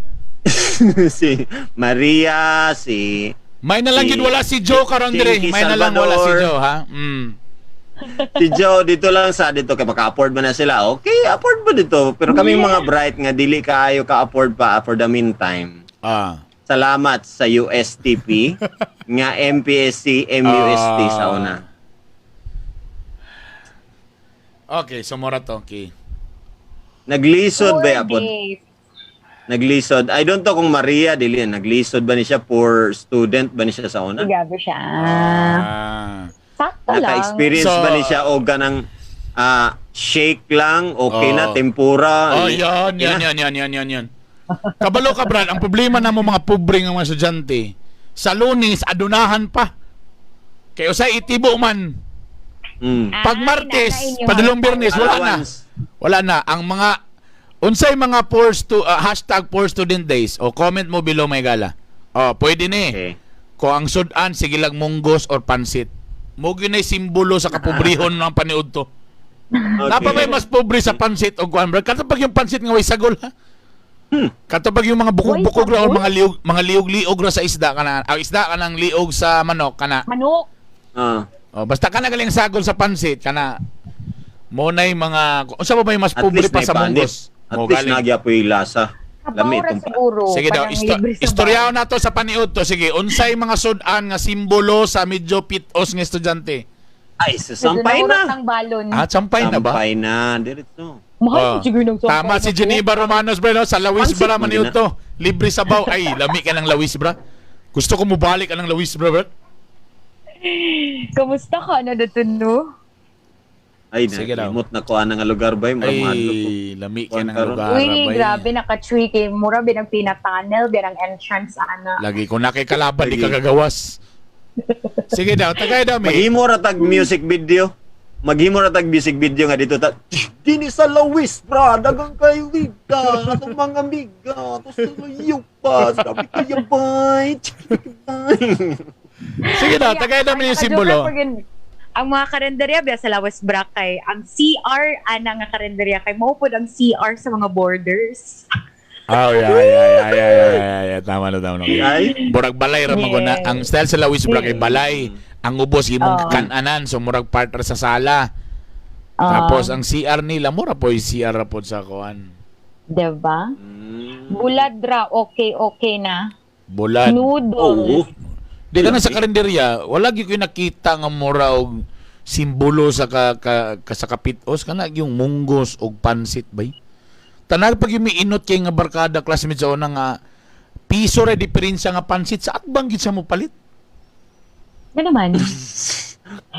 Si Maria, si May na lang Si- yun wala si Joe karon dire. Jinky May na lang wala si Salvador. Joe ha. Si Joe dito lang sa dito kay maka-afford man na sila. Okay, afford ba dito? Pero kami mga bright nga dili kaayo ka-afford pa for the meantime. Salamat sa USTP nga MPSC MUST sa una. Okay, so mora to. Okay. Naglisod Four ba apod? days. Naglisod. I don't know kung Maria dili naglisod ba ni siya poor student ba ni siya sa una? Grabe siya. Sakto lang. Naka-experience So- ba ni siya og ganang shake lang, okay na Oh. tempura. Oh, yan, yan, yan, yan, yan, yan, yan. Kabalo ka, Brad. Ang problema na mo mga pobre nga mga estudyante, sa Lunes, adunahan pa. Kaya usay itibo man. Ah, Pag Martes, nasa inyo padulong ang- Biyernes, wala na. Allowance. Wala na. Ang mga, unsay mga #PoorStudentDays, o comment mo below may gala. O, pwede ni. Okay. Kung ang sudan, sige lang munggos or pansit. Mo gyud nay simbolo sa kapobrehon ng paniud to. Okay. Napa may mas pobre sa pansit o kuan bro. Katong pag yung pansit nga way sagol ha. Katong pag yung mga bukog-bukog ra or Way sagol? mga liog mga liog-liog ra sa isda kana. Ang isda kanang liog sa manok kana. Manok. Oh, basta kana galing sagol sa pansit kana. Mo nay mga unsa ba may mas At pobre least pa may sa panit. munggos? At Mo least galing. nagya po yung lasa. Sabaw Lami ra itong siguro. Sige daw, Parang libre sabaw. istoryaon nato sa paniud to. Sige, unsay mga sudan nga simbolo sa medyo pitos nga estudyante? Ay, sa sampay Medyo na. naurot ang balon. Ah, sampay na ba? Sampay na, diretso. Mahal Oh. oh. siguro ng sampay Tama na si po. Geneva Romanos, bro, no? Sa lawis Pansit bra man maniud din to. Libre sabaw. Ay, lami ka ng lawis bra. Gusto ko mubalik ka ng lawis bra, bro. Kamusta ka na dito, no? Ay, Sige daw. na, limot na ko ana nga lugar bay, murag mahadlok ko. Ay, lami ka ng Karon. lugar, Uy, bay. grabe, naka-tree kay Mura, binang pina-tunnel, binang entrance, ana. Lagi ko na kay kalaban, di Lagi. ka gagawas. Sige daw, tagay daw, may. Maghimo ra tag music video. Maghimo ra tag music video nga dito ta. Dini sa lawis, bra, dagang kayo ka, atong mga amiga, tapos layo pa, sabi ko yabay, Sige daw, tagay daw may yung simbolo. Ang mga karinderya biya sa Lawas Bra kay ang CR ana nga karinderya kay mao pod ang CR sa mga borders. Oh, yeah. Tama na, tama na. Ay, Murag balay ra man na. Yes. Ang style sa lawis bra kay balay. Ang ubos imong Oo. kananan so murag part ra sa sala. Ah. Tapos ang CR nila mura po yung CR ra pod sa kuan. Diba? Bulad ra, okay, okay na. Bulad. Noodles. Oo. Di ka na sa karinderya, wala gyud ko nakita nga mura og simbolo sa ka sa kapitos kana yung munggos og pansit bay. Tanag pag yung miinot kay nga barkada classmates sa una nga piso ra diferensya nga pansit sa atbang gid sa mo palit. Ano naman?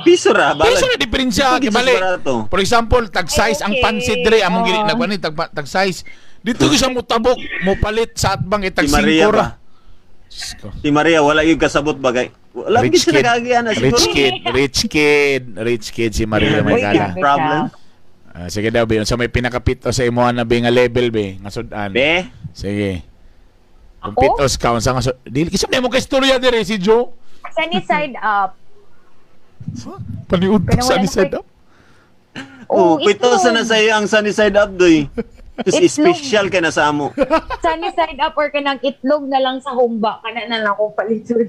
Piso ra, balag. Piso ra diferensya Dito kay gid sa bali. barato. For example, tag size Ay, ang okay. pansit dire among gini Oo. nagwani tag size. Dito gyud siya motabok mo palit sa atbang kay tag Si Maria 5 ra. ba? Diyos ko. Si Maria wala gyud kasabot bagay. Wala gyud Rich siya kid. nagagian na Rich siguro. kid, rich kid, rich kid si Maria Uy, Magala. grabe siya. Problem. Ah, sige daw, be. Unsa may pinakapito sa imo na be nga level be nga sudan. Be, Sige. Kung Ako? pitos ka unsa nga dili kisab nimo kay istorya dire si Joe. Sunny side up. Paniud Pero sa wala ni na side up. oh, pito itlog. sa na sa'yo ang sunny side up doy. Tapos Itlog. special kay na sa amo. Sunny side up or kanang itlog na lang sa humba. Kana na lang akong paliton.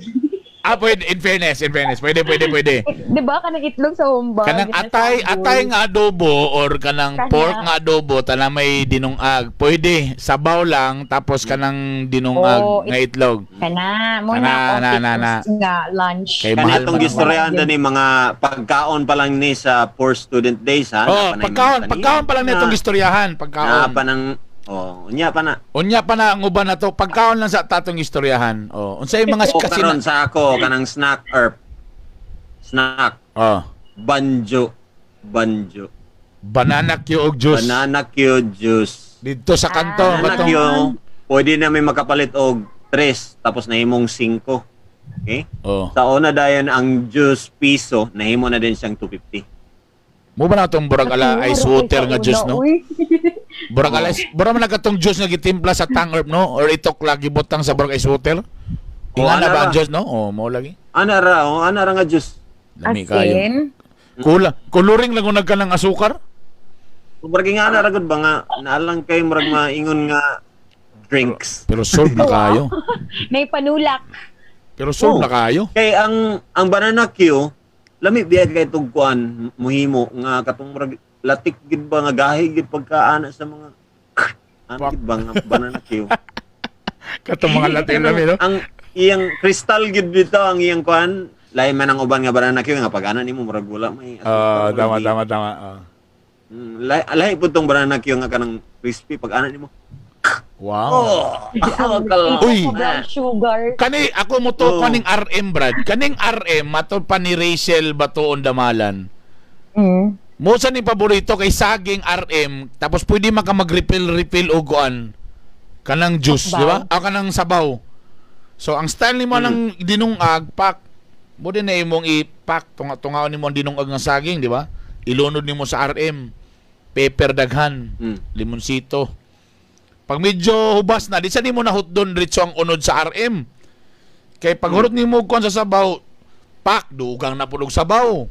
Ah, pwede in fairness, in fairness. Pwede, pwede, pwede. Di ba? Kanang itlog sa humba. Kanang atay, atay nga adobo or kanang Kana. pork nga adobo tana may dinungag. Pwede sabaw lang tapos kanang dinungag Oo, nga itlog. Kana, mo Kana, na akong na, na, na. pitos nga lunch. Kay Kani mahal itong man ang- gistoryahan ni mga pagkaon pa lang ni sa poor student days ha. Oh, Napa na yung pagkaon, mga pagkaon pa lang na, nitong istoryahan, pagkaon. Napa ng oh, unya pa na. Unya pa na ang uban na to, pagkaon lang sa tatong istoryahan. Oh, unsay mga O kasi karon sa ako kanang snack or snack Oh, banjo banjo banana Q og juice. Banana Q juice. Dito sa kanto, Ah. Banana batong Q, pwede na may makapalit og tres tapos nahimong 5. Okay? Oh. Sa una dayon ang juice piso nahimo na din siyang 250. Mo ba na tong burag ala ice water nga juice no? Uy. Burag ala ice, burag man na katong juice nga gitimpla sa tang herb no or itok lagi butang sa burag ice water. Oh, Inga na ana ba ang ra. juice no? Oh, mo lagi. Ana ra, oh, ana ra nga juice. Lami As kayo. in? Kula, coloring lang kung nagka ng asukar. Murag nga ana ra gud ba nga naalang kay murag maingon nga drinks. Pero solve na kayo. May panulak. Pero solve Oh. na kayo. Kay ang banana Q lami biya kay tugkuan muhimo nga katong murag latik gid ba nga gahi gid pagkaana sa mga ano gid ba nga banana Q. Katong mga latin lami no. Ang iyang crystal gid bitaw ang iyang kuan lahi man ang uban nga banana Q nga pag ana nimo murag wala may Ah, tama tama tama. Ah. Lahi, lahi pud tong banana Q nga kanang crispy pag ana nimo. Wow. Oh, kala. Uy. Brown sugar. Kani ako mo to Oo. kaning RM Brad. Kaning RM matod pa ni Rachel Batoon Damalan. Mo sa ni paborito kay saging RM tapos pwede man ka mag-refill refill og kuan kanang juice, Sabaw. di ba? Ah, kanang sabaw. So ang style nimo ng dinungag pak mo din na imong i-pack tunga-tungaon nimo ang dinungag nga saging, di ba? Ilunod nimo sa RM. Pepper daghan, limonsito. Pag medyo hubas na, di sa nimo na hotdon diretso ang unod sa RM. Kay pag hurot nimo kuan sa sabaw, pak dugang na pud og sabaw.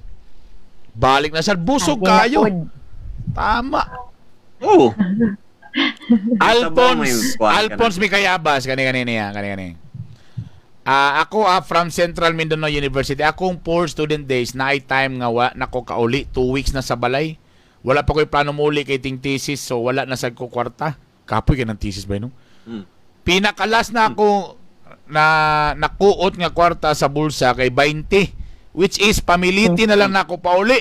Balik na sa busog Ate na kayo. pod. Tama. Oh. Alphonse, Sabaw may kuwan ka na. Alphonse Mikayabas kani kani niya, kani kani. Ah, ako from Central Mindanao University. Akong poor student days na time nga wa nako kauli 2 weeks na sa balay. Wala pa ko'y plano muli kay ting thesis so wala na sad ko kwarta. Kapoy kay ng thesis ba no? Pinakalas na ako na nakuot nga kwarta sa bulsa kay 20, which is pamiliti na lang nako pauli.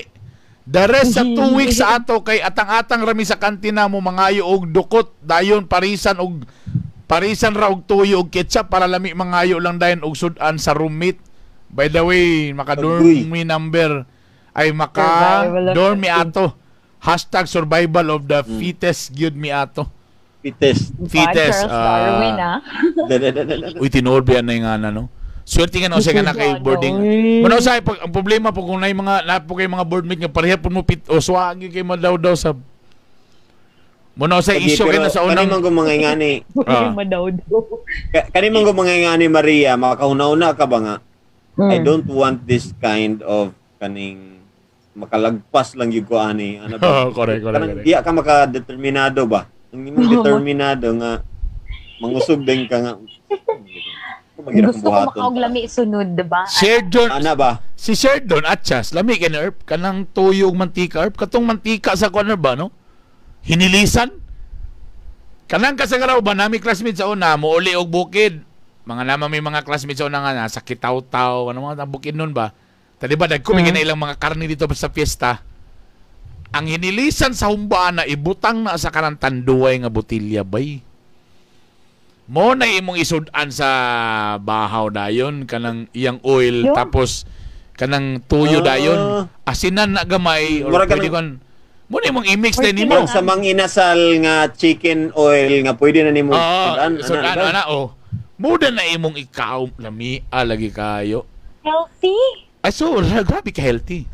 The rest sa 2 weeks sa ato kay atang-atang rami sa kantina mo mangayo og dukot, dayon parisan og parisan ra og tuyo og ketchup para lami, mangayo lang dayon og sudan sa roommate. By the way, maka dorm Agoy. mi number ay maka Survival of dorm the mi ato. #SurvivalOfTheFittest gyud mi ato. Fittest. Fittest. Charles Darwin, ah. Uy, tinuod ba yan na yung ana, no? Swerte nga no, sa nga na kay boarding. Mano sa pag ang problema po kung nay mga napo kay mga boardmate nga pareha po mo pit o suwagi kay madaw-daw sa Muna sa Lagi, issue kay pero na sa kani unang man kung mga ingani, Ah. Madawdaw. Kani man kung mga ingani, Maria, makahuna-una ka ba nga, I don't want this kind of kaning makalagpas lang yung ko ani. Ano ba? Oh, correct, correct, Kanang correct. diya ka makadeterminado ba? Ang imong determinado nga mangusog din ka nga. Mahirap Gusto ko buhaton. makaog lami sunod, diba? Sherdon, Ana ba? Si Sherdon Atchas, lami kay na herb, kanang tuyo ug mantika herb, katong mantika sa corner ba, no? Hinilisan. Kanang kasagaraw ba nami classmates sa una mouli og bukid. Mga nama may mga classmates sa una nga nasa Kitaw-taw, ano mga bukid nun ba? Ta di ba dagko may ilang mga karne dito sa fiesta. Ang hinilisan sa humba na ibutang na sa kanang Tanduay nga botilya bay. Mo na imong isud-an sa bahaw dayon kanang iyang oil Yun. tapos kanang tuyo dayon asinan na gamay or Murag pwede kanang- kon mo na imong i-mix Or din nimo. Murag sa mang inasal nga chicken oil nga pwede na nimo Oo, sudan. sudan Ana, ana oh. Muda na imong ikaw lami lagi kayo. Healthy. Ay so grabe ka healthy.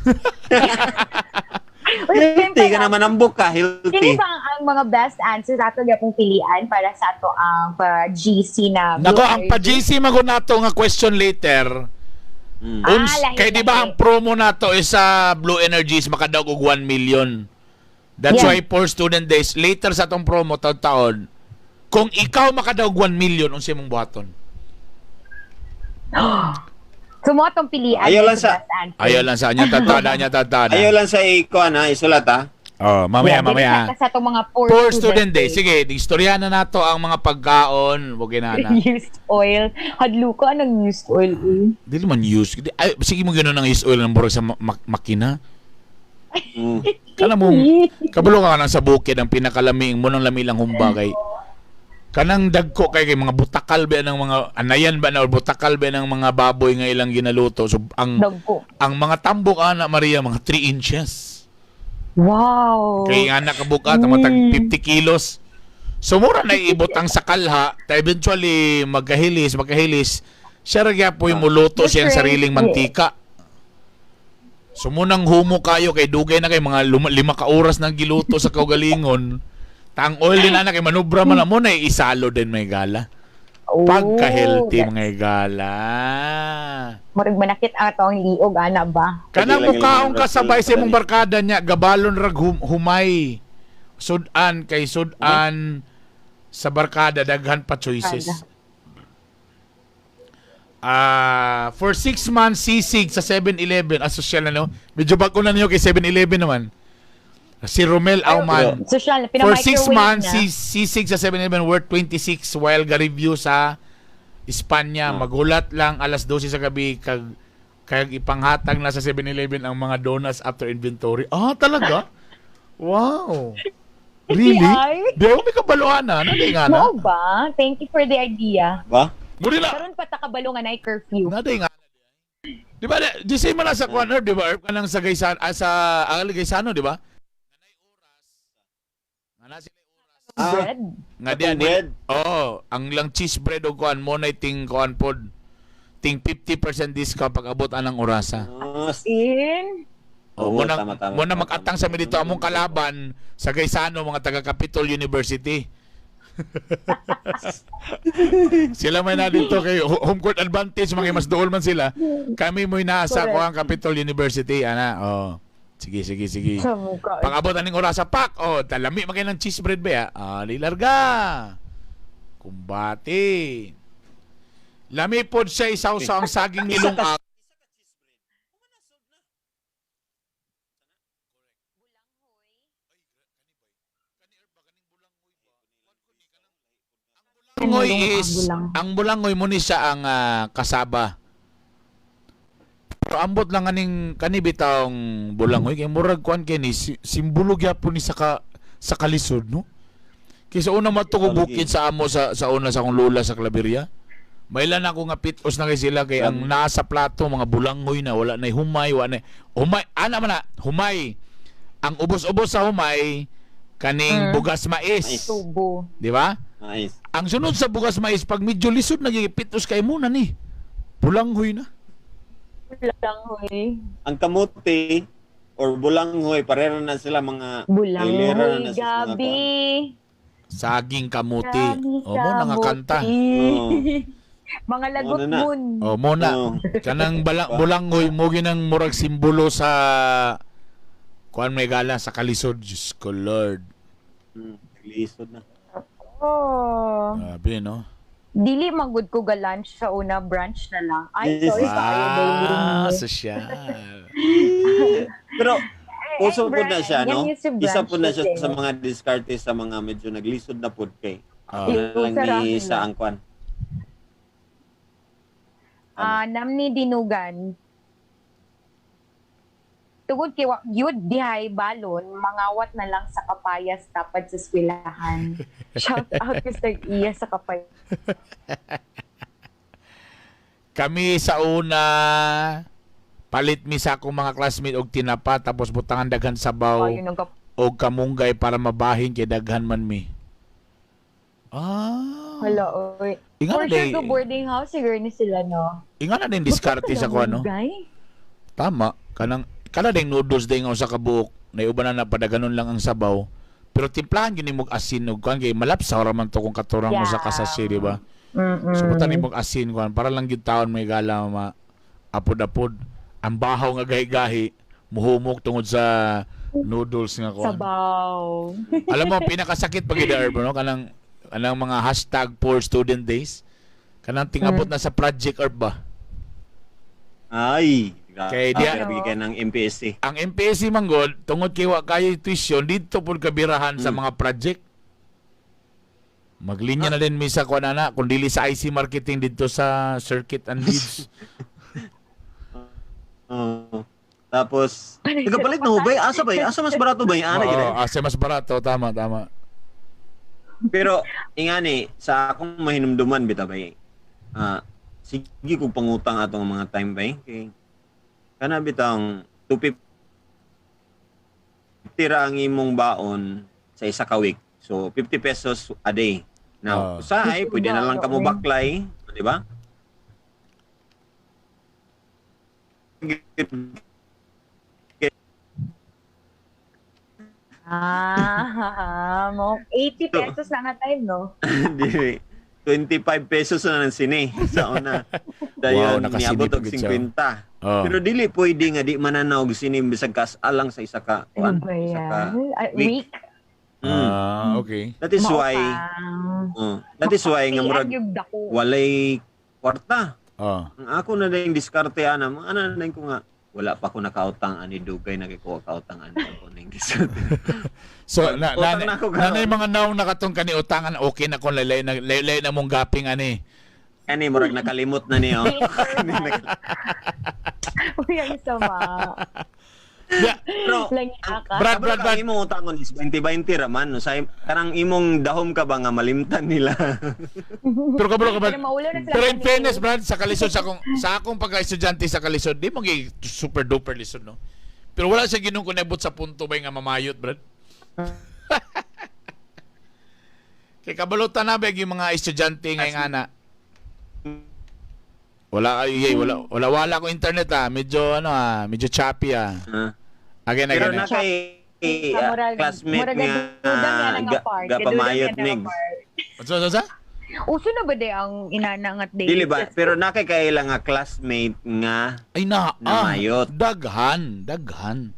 Uy, Healthy ka naman ang buka, Sino healthy. ba ang mga best answers ato gyapong pilian para sa ato ang pa-GC na Blue Nako, ang Energy? pa-GC mago nato nga question later. Ah, Uns, lahi, kay di ba lahi. ang promo nato is sa Blue Energies makadaog og 1 million. That's why for student days later sa atong promo taon-taon, kung ikaw makadaog 1 million, unsay imong buhaton? So mo atong pilian Ayaw lang sa best answer. Ayaw lang sa anya tatada anya tatada. Ayaw lang sa ikuan ha, isulat ha. Oh, mamaya Yeah, mamaya. dili sa atong mga poor, For student days. Sige, istorya na nato ang mga pagkaon, wag na na. Used oil. Hadlo ko, anong used oil eh? Dili man use. Ay, sige mo ganoon ang used oil ng burag sa makina. Kana mong kabalo ka nang sa bukid ang pinakalaming mo nang lami lang humba kay kanang dagko kay kay mga butakal ba ng mga anayan ba na or butakal ba ng mga baboy nga ilang ginaluto. So ang Dagko. ang mga tambok ana Maria mga 3 inches. Wow. Kay nga nakabukat ang matag 50 kilos. So mura na ibutang sa kalha, ta eventually magkahilis, magkahilis. Siya ra gyapon muluto siyang Different. sariling mantika. So munang humo kayo kay dugay na kay mga 5 ka oras nang giluto sa kaugalingon. Tang oil din ana kay manubra man na mo na isalo din may gala. Oh, Pagka-healthy mga gala. Murag manakit ang atong liog, ana ba? Kanang Lagi, lagi, mukaong lagi, kasabay sa imong lagi. barkada niya, gabalon rag humay. Sudan kay sudan sa barkada daghan pa choices. Ah, for 6 months sisig sa 7-Eleven. Ah, social na no. Medyo bago na niyo kay 7-Eleven naman. Si Romel Auman. Social, For 6 pina-microwave months, na. si sisig sa 7-Eleven worth 26 while ga-review sa Espanya. Magulat lang alas 12 sa gabi kag kag ipanghatag na sa 7-Eleven ang mga donuts after inventory. Ah, talaga? Wow. Really? Ay. Di ako may kabaluan na. Ano nga na? Mao ba? Thank you for the idea. Ba? Muli na. Karon pa ta kabalo nga nay curfew. Naday nga. Di ba, di same man na sa Kwan Herb, di ba? Herb, kanang sa Gaisano, ah, sa ang Gaisano, di ba? Nga na sila Ah, Bread. nga di Atong ani. bread? Oo, ang lang cheese bread og kuan mo na ting kuan pod. Ting 50% discount pag abot anang orasa. Ah, In. Oh, Oo, mo na, tama, tama, mo na tama, mag-atang tama. sa mi dito among kalaban sa Gaisano mga taga Capitol University. Sila may na dito kay home court advantage mga mas duol man sila. Kami mo'y nasa Correct. kuang Capitol University ana. Oh. Sige, sige, sige. Sa mukha. Pag abot aning orasa pak, oh, talami man kay ng cheese bread ba ya? Ah, lilarga. Kumbate. Lami pod siya isawsaw ang saging nilong. Bulangoy is Bulang. Ang bulangoy mo ni siya ang kasaba. Pero ambot lang aning kani bitawng bulangoy kay murag kuan kay ni simbolo gyapon ni sa kalisod, no? Kaysa una mato ko bukid sa amo sa una sa akong lola sa Claveria. Mailan ako nga pitos na kay sila kay ang nasa plato mga bulangoy na, wala na humay, wala na humay, ana man na humay. Ang ubos-ubos sa humay kaning bugas mais. Tubo. Di ba? Nice. Ang sunod sa bugas mais, pag medyo lisod nagipitos kay muna ni. Bulanghoy na. Bulanghoy. Ang kamote or bulanghoy, pareho na sila mga hilera Bulanghoy, na sila sa mga gabi. Saging kamuti. Gabi O mo sa nga kanta. buti. Oo. Mga lagot Ano na? moon. O mo na. Oo. Kanang bulanghoy mo ginang murag simbolo sa kuan may gala sa kalisod. Diyos ko Lord. Lisod na. Oh. Grabe, no? Dili magud ko ga lunch sa una, brunch na lang. Ay, Yes. sorry kaayo, daily. Ah, sosyal. Pero uso Ay, po na siya, no? yan yung si Isa brunch po na siya kasi. sa mga diskarte sa mga medyo naglisod na po kay. Ah. Ako na lang Yung sa ni ramen sa lang. angkwan. Ah, namni dinugan. Tugod kay yud dihay balon, mangawat na lang sa kapayas tapad sa eskwelahan. Shout out kay sa iya sa kapayas. Kami sa una, palit mi sa akong mga classmate og tinapa tapos butangan daghan sabaw Ayun ang og kamunggay para mabahin kay daghan man mi. Ah. Hala, oy. Inga For na sure day. go boarding house siguro ni sila, no? Inga na din diskarte sa kuan, no? Kamunggay? Tama. Kanang kana ding noodles day nga usa ka buok na uban na padaganon lang ang sabaw. Pero timplahan gyud nimo og asin ug kuan kay malapsaw ra man to kung katurang mo sa kasasye, di ba? Mm-mm. So butan nimo og asin kuan para lang gyud taon may gala ma apod-apod. Ang bahaw nga gahi-gahi muhumok tungod sa noodles nga kuan. Sabaw. Alam mo pinakasakit pag ida no kanang kanang mga #PoorStudentDays kanang tingabot na sa project herb ba. Ay, Kay grabe di- kayo ng MPSC. Ang MPSC manggol tungod kay wa kayo tuition dito pud kabirahan sa mga project. Maglinya na din misa ko na kung dili sa IC marketing dito sa Circuit and Leads. Oo. Tapos, Ano yung nagkapalit na ho ba? Asa ba? Asa mas barato ba? Ana Oo, gid. asa mas barato, tama tama. Pero ingani sa akong mahinumduman bitaw bay. Sige kog pangutang atong mga time bay kay kana bitang 250 ra ang imong baon sa isa ka week. So 50 pesos a day. Now, usahay pwede na lang kamo baklay, di ba? Ah, mo 80 pesos lang nga time, no? Di, 25 pesos na ng sine sa una. Wow, Dayon, nakasine niabot og pa gid siya. 50. Oh. Pero dili pwede nga di mananaw og sine bisag kas-alang sa isa ka Ano kuan, ba isa ka yan? Ay, week. week. Ah, okay. That is why Maupang. that is why nga murag Ang yung dako. walay kwarta. Oh. Ang ako na din diskarte ana, mga ana na din ko nga wala pa ko nakautang ani dugay na kay ko kautang ani ako ning diskarte. So na na Utang na ako karon. na mga naong nakatong kani utangan okay na kon laylay na laylay na mong gaping ani. Ani murag nakalimot na niyo. Uy, ang sama. Yeah. Pero Langya ka. Brad, Brad, Brad. Ang imong utangon is 20-20 ra man. No? Sa kanang imong dahom ka ba nga malimtan nila. Pero kabalo ka ba? Pero maulo na sila Pero in kanina. fairness, Brad, sa kalisod sa akong pagka-estudyante sa kalisod, di mo gi super duper lisod, no? Pero wala siya ginong kunebot sa punto ba nga mamayot, Brad? Kay kabalutan na ba yung mga estudyante ngayon ana. Wala ay ay, wala wala wala ko internet ah. Medyo ano ah, medyo choppy ah. Again, Pero again. na kay Sa classmate murag nga gadudang yan ang part. gapamayot Gadudang yan ang migs. part. So, so, so? Uso na ba di ang inana nga daily? Dili ba? Pero na kay kaila nga classmate nga Ay na, Namayot. daghan, daghan.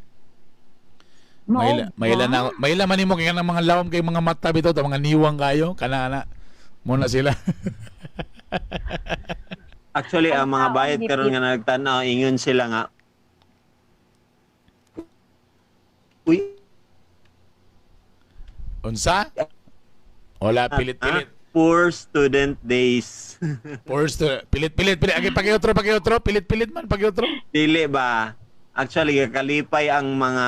Mao Maila, ba? maila na, maila man nimo kay kanang mga lawom kay mga mata bitaw ta mga niwang kayo kana ana. Muna sila. Actually, ang Ang mga taong bayad karon ngipit. nga nagtanaw, ingon sila nga, uy, Unsa? Wala, pilit-pilit. ah, Poor Student Days. First, pilit, pilit, pilit. Agi, pakiutro, pakiutro. Pilit, pilit man, pakiutro. Dili ba? Actually, kalipay ang mga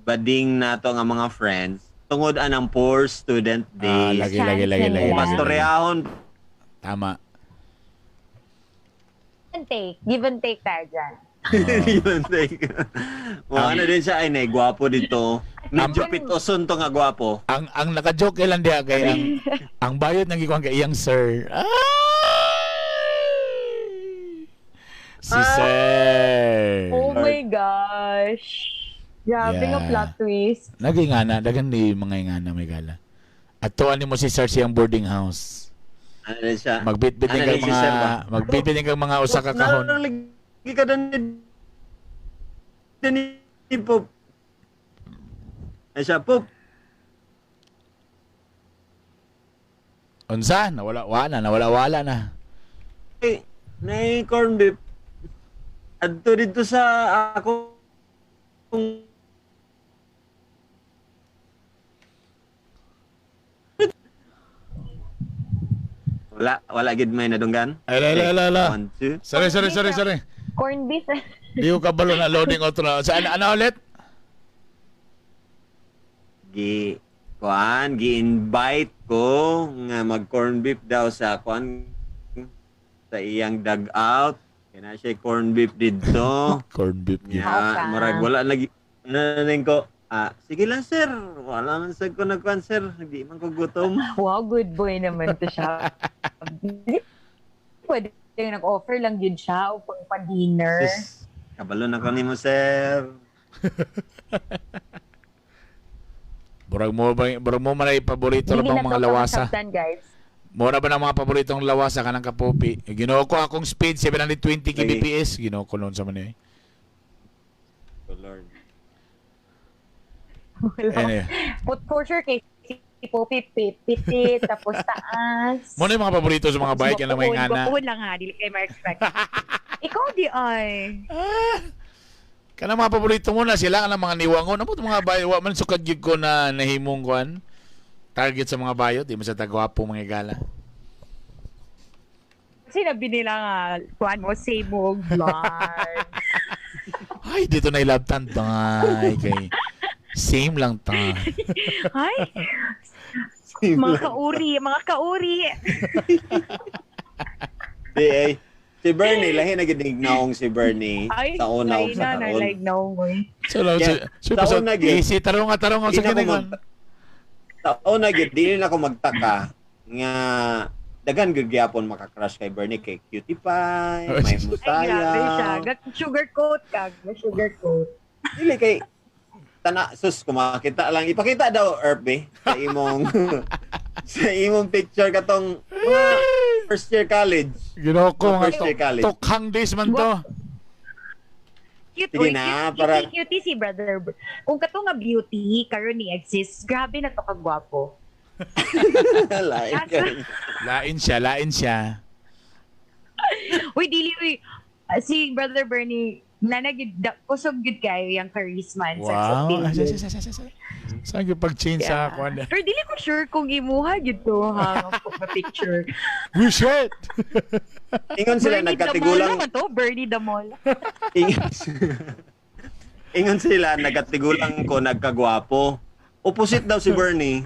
bading nato nga mga friends tungod anang Poor Student Ah, Days. lagi, lagi, lagi, lagi, lagi. Pastoreahon. Tama. Give and take. Give and take tayo dyan. Yun, like, mo ano din siya, ay, nay, gwapo dito. Medyo pitoson to nga gwapo. Ang naka-joke lang diha kay ang bayot nang gikuan kay iyang sir. Ay! Si sir. Oh my gosh. Grabe nga plot twist. Nagingana, dagan ni mga ingana may gala. At tuwan nimo si sir siyang boarding house. Ano din siya? Magbitbit Ano din kang din si sir mga ba? magbitbit din kang mga usa ka kahon. Lagi ka din ni Pop. Ay siya, Pop. Unsa? Nawala wala nawala wala na. Eh, nay corn beef. Adto dito sa ako wala wala gid may nadunggan. Ay, la, la, la, la. One, two. Sorry, sorry, sorry, sorry. Corn beef. Di ko kabalo na loading otro. Sa ano, ano ulit? Gi kuan gi-invite ko nga mag corn beef daw sa kuan sa iyang dugout. Kaya siya corn beef didto. Corn beef gyud. Ya, Okay. murag wala lagi ano ko. Ah, sige lang sir. Wala man sad ko nagkuan sir. Hindi man ko gutom. Wow, good boy naman to siya. Pwede yung nag-offer lang yun siya o pang pa-dinner. Sus, kabalo na ko nimo sir. Murag mo ba murag mo man ay paborito ra Hindi bang na mga to lawasa? kamasabtan, guys. Mura ba ng mga paboritong lawasa kanang kapopi? Eh, Ginoo ko akong speed 720 kbps. Ginoo ko noon sa man eh. Oh, Lord. Wala. Anyway. Put for sure kay si Poppy, pitit, tapos taas. Mo na yung mga paborito sa mga bike yan ang mga ngana. Gwapuhon lang ha, dili kay ma-expect. Ikaw di ay. Kanang mga paborito mo na sila kanang mga niwangon. Amo mga bayo wa man sukad gyud ko na nahimong kuan. Target sa mga bayo, di man sa tagwapo mga gala. Sinabi nila nga, kuan mo, same mo, blonde. Ay, dito na ilabtan tay kay same lang ta. Ay, mga kauri, mga kauri. Di ay. Si Bernie, lahi na gid naong si Bernie Ay, sa una ug lahi sa na, karon. like no, oy. So, lang, Yeah. so, Sa so, una gyud. easy tarong nga tarong Di sa na ko kinigon. Sa una gyud dili na ko magtaka nga daghan gyud gyapon maka-crush kay Bernie kay cutie pie, may Ay, grabe siya. musaya. Sugar coat ka. Sugar coat. Dili kay tana sus kumakita lang ipakita daw Erp eh, sa imong sa imong picture katong mga first year college. Ginoo ko nga First year college. tokhang days man to. Cute, Sige oy, na, cute, para- cutie, cutie si brother. Kung kato nga beauty, karon ni exist, grabe na to kagwapo. Lain kay. Lain siya, lain siya. Uy, dili, uy. Ah, si brother Bernie, nanagid, kusog gud kayo yung charisma and sex Wow. appeal. Ay, sa, sa, sa, sa, sa. Saan yung pag-change sa Yeah. kuan? Pero dili ko sure kung imuha gid to ha nga picture. We shit. Ingon sila Bernie nagkatigulang Damola man to, Bernie Damola. Ingon, ingon sila nagkatigulang ko nagkagwapo. Opposite daw si Bernie.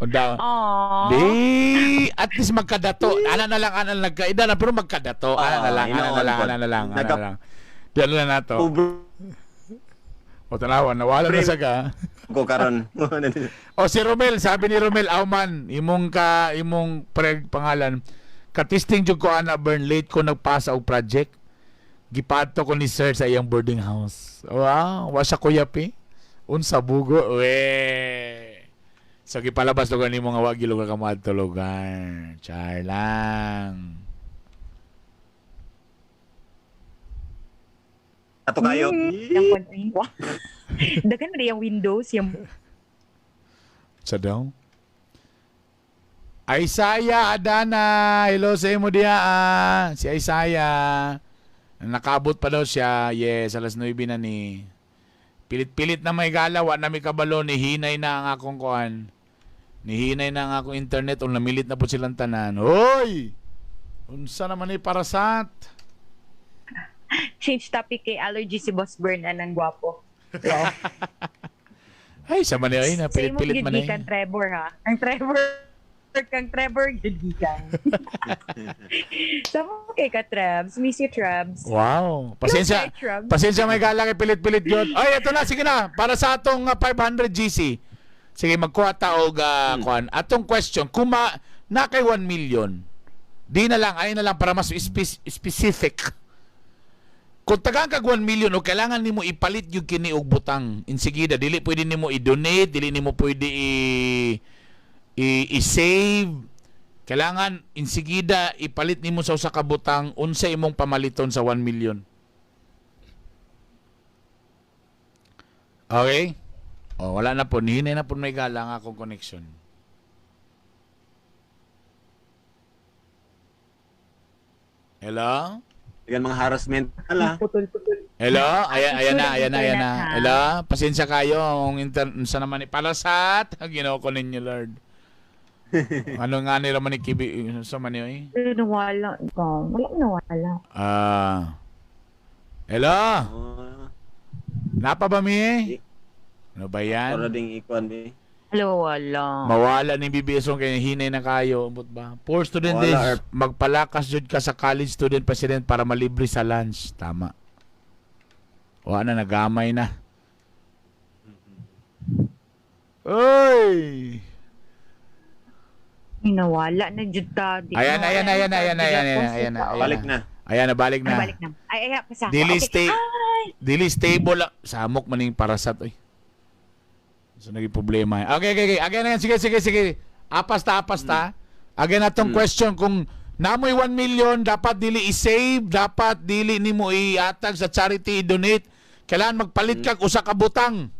Unda. Aww. Di, at least magkadato. Ana na lang, ana na nagkaida na, pero magkadato. Ana na lang, ana na lang, ana na lang, ana na lang. Di ano na nato. Pobre O tanawa, nawala na sa ka. ko karon. O si Romel, sabi ni Romel Auman, imong ka imong preg pangalan. Katisting jud ko ana burn late ko nagpasa og project. Gipadto ko ni sir sa iyang boarding house. Wow, wa siya kuya pi. Unsa bugo we. So gipalabas lugar nimo nga wa gilugar ka moadto lugar. Char lang. Ato kayo. Yung Wah. Daghan na yung windows, yung Sa daw. Isaiah Adana, hello sa imo diya. Ah. Si Isaiah. Nakabot pa daw siya. Yes, alas 9 na ni. Pilit-pilit na may gala, wa na mi kabalo, nihinay na ang akong kuan. Nihinay na ang akong internet o namilit na po silang tanan. Hoy! Unsa naman ni parasat? Change topic kay allergy si Boss Bern anang gwapo. So, Ay, sa man ay na sa imong pilit-pilit man gyud eh. gikan Trevor ha. Ang Trevor kang Trevor gyud gikan. Sama kay ka Trebs, miss you Trebs. Wow. Pasensya. Okay, Trebs. Pasensya may gala kay pilit-pilit yun. Ay, ito na. Sige na. Para sa atong 500 GC. Sige, magkuha ta og kuan. Atong question, kung na kay 1 million, di na lang, ay na lang para mas specific. Kung tagaan kag 1 million o kailangan nimo ipalit yung kini og butang insigida, dili pwede nimo i-donate, dili nimo pwede i-save. Kailangan insigida ipalit nimo sa usa ka butang, unsa imong pamaliton sa 1 million? Okay? Oh, wala na po. Nihinay na po may gala ang akong connection. Hello? Yan mga harassment. Ala. Putol-putol. Hello? Ayan, ayan na, ayan na, ayan na. Internet, ha? Hello? Pasensya kayo. Ang sa naman ni Palasat. Ginoo ko ninyo, Lord. Ano nga nila man ni Kibi? Sa man yun eh? Nawala ka. Wala nawala. Ah. Hello? Oh, Napa ba mi? Ano ba yan? para ding ikuan eh. Hello, wala. Mawala ni BBS kay hinay na kayo, ambot ba? Poor student Wala, days, Erp. magpalakas jud ka sa college student president para malibre sa lunch. Tama. Wala na, nagamay na. Oy! Ay, nawala na jud ta. Di Ayan, nawala ayan, na ayan, ta. ayan, Di ayan, na ayan, post ayan, ito. ayan. Balik na. Ayan na, balik na. Ay, balik na. Ay, ay, pasa. Dili Okay. stay Ay! dili stable. Samok man ning parasat oy. So naging problema. Okay. Again, again, sige, sige, sige. Apas ta, apas ta. Again atong question kung namoy 1 million dapat dili i-save, dapat dili nimo iatag sa charity i-donate. Kailangan magpalit kag usa ka butang.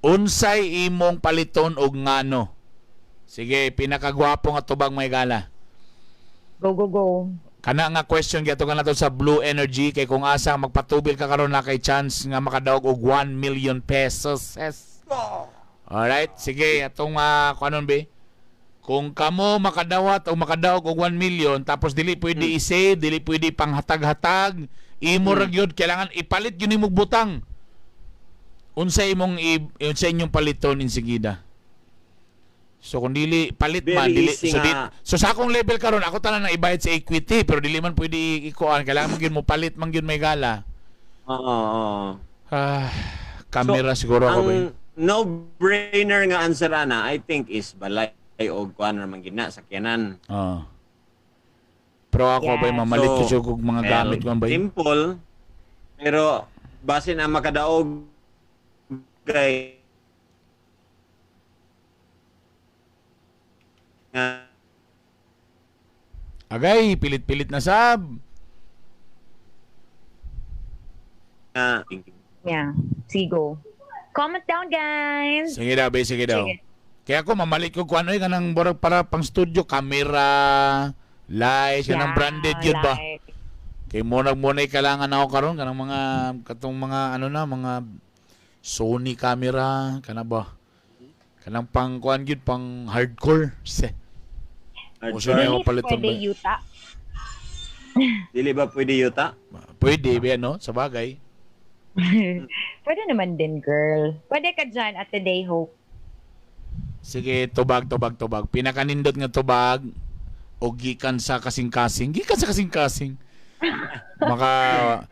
Unsay imong paliton og ngano? Sige, pinakagwapo nga tubang may gala. Go, go, go. Kana nga question giato nato sa Blue Energy kay kung asa magpatubil ka karon na kay chance nga makadaog og 1 million pesos. Yes. Alright, sige atong kuanon be. Kung kamo makadawat o makadaog og 1 million tapos dili pwede i-save, dili pwede panghatag-hatag, imo ra gyud kailangan ipalit gyud nimong butang. Unsa imong unsa inyong paliton insigida? So kung dili palit Very man dili easy so, di, nga. so sa akong level karon ako tanan na ibayad sa equity pero dili man pwede ikuan kailangan man gyud mo palit man gyud may gala. Oo, oo. Ah, camera siguro ako ba. Ang no-brainer nga answer ana, I think is balay og kuan ra man gina sakyanan. Oo. Pero ako ba Yes. mamalit ko So, siya og mga well, gamit ko ba. Simple. Pero basin ang makadaog kay nga Agay, pilit-pilit na sab. nga Yeah. Sige, go. Comment down, guys. Sige daw, be, sige daw. Sige. Kaya ako mamalit ko kuan oy kanang borag para pang studio camera, lights, kanang branded yun ba? like. Kay mo nag kailangan ako karon kanang mga katong mga ano na mga Sony camera kana ba? Kanang pang kuan gyud pang hardcore. Se. Uso na hardcore. yung Dili paliton pwede ba? yuta. Dili ba pwede yuta? Pwede ba no? Sa bagay. Pwede naman din, girl. Pwede ka dyan at Today Hope. Sige, tubag, tubag, tubag. Pinakanindot nga tubag o gikan sa kasing-kasing. Gikan sa kasing-kasing. Maka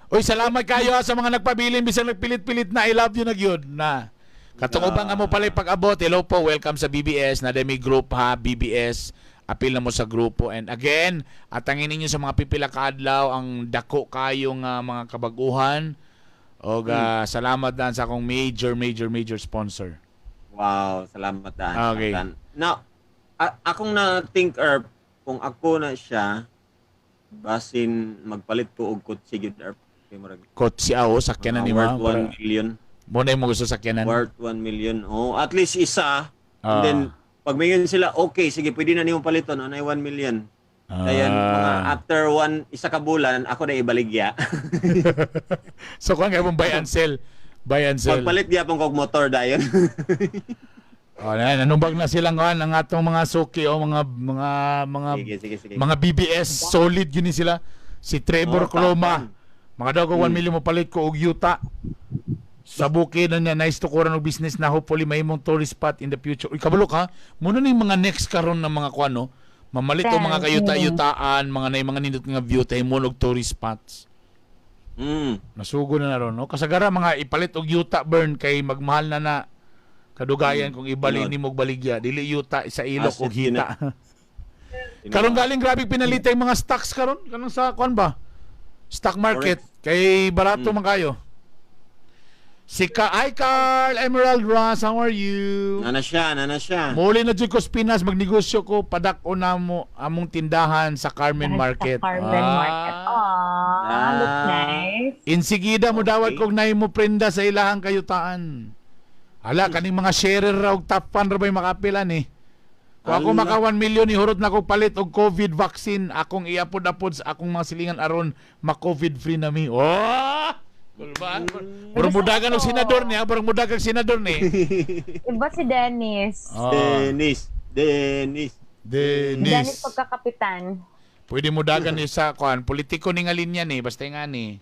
Uy, salamat kayo ha, sa mga nagpabilin bisag nagpilit-pilit na I love you na gyud na. Katong uban nga mo pala pag-abot. Hello po, welcome sa BBS na demi group ha, BBS. Apil na mo sa grupo. And again, atangin ninyo sa mga pipila ka adlaw ang dako kayo nga mga kabaguhan. Og salamat dan sa akong major major major sponsor. Wow, salamat dan. Okay. Dan. Now, akong na think or kung ako na siya basin magpalit ko og kotse gyud erp. Kay murag Kotse aw sakyanan ni worth ma'am. Para 1 million. mo na yung gusto sakyanan. Worth 1 million. Oh, at least isa. And then pag mayon sila, okay, sige, pwede na niyong paliton anay 1 million. Dayon mga after one isa ka bulan ako na ibaligya. So kung kayo mong buy and sell, Buy and sell. Magpalit gyapon kog motor dayon. Oh, na, nanumbag na silang kuan ang atong mga suki o mga Sige, sige, sige. mga BBS solid gini sila. Si Trevor Oh, Cloma. tapang. Mga daw ko 1 million mo palit ko og yuta. Sa bukid na niya nice to kuran og business na hopefully mahimong tourist spot in the future. Uy, kabalo ka. Muna ni mga next karon ng mga kuan no. Mamalit og mga kayuta-yutaan, mga nay mga nindot nga view tay mo og tourist spots. Nasugo na na ron, no? Kasagara mga ipalit og yuta burn kay magmahal na na kadugayan kung ibali Tinuod. nimo og baligya. Dili yuta sa ilok Asset og hita. Tinuod. Karon galing grabe pinalitay mga stocks karon kanang sa kuan ba? Stock market kay barato man kayo. Si Ka Ay Carl Emerald Ross, how are you? Nana siya, nana siya. Muli na jud ko sa Pinas, magnegosyo ko padak-o na mo among tindahan sa Carmen Market. Sa Carmen Market. Aww, Ah. looks nice. Insigida mo dawat kog nay mo prenda sa ilahang kayutaan. Hala kaning mga sharer ra og top fan ra bay makapilan eh. Kung ako Ala. maka 1 million ihurot na ko palit og COVID vaccine akong iapod-apod sa akong mga silingan aron ma-COVID free na mi. Oh! Kulba. Murag mudagan og senador niya, murag mudagan og senador ni. Iba si Dennis. Oh, Dennis, Dennis. Dennis Dennis. pagkakapitan. Pwede mo dagan ni sa kuan, politiko ni nga linya ni, basta nga ni.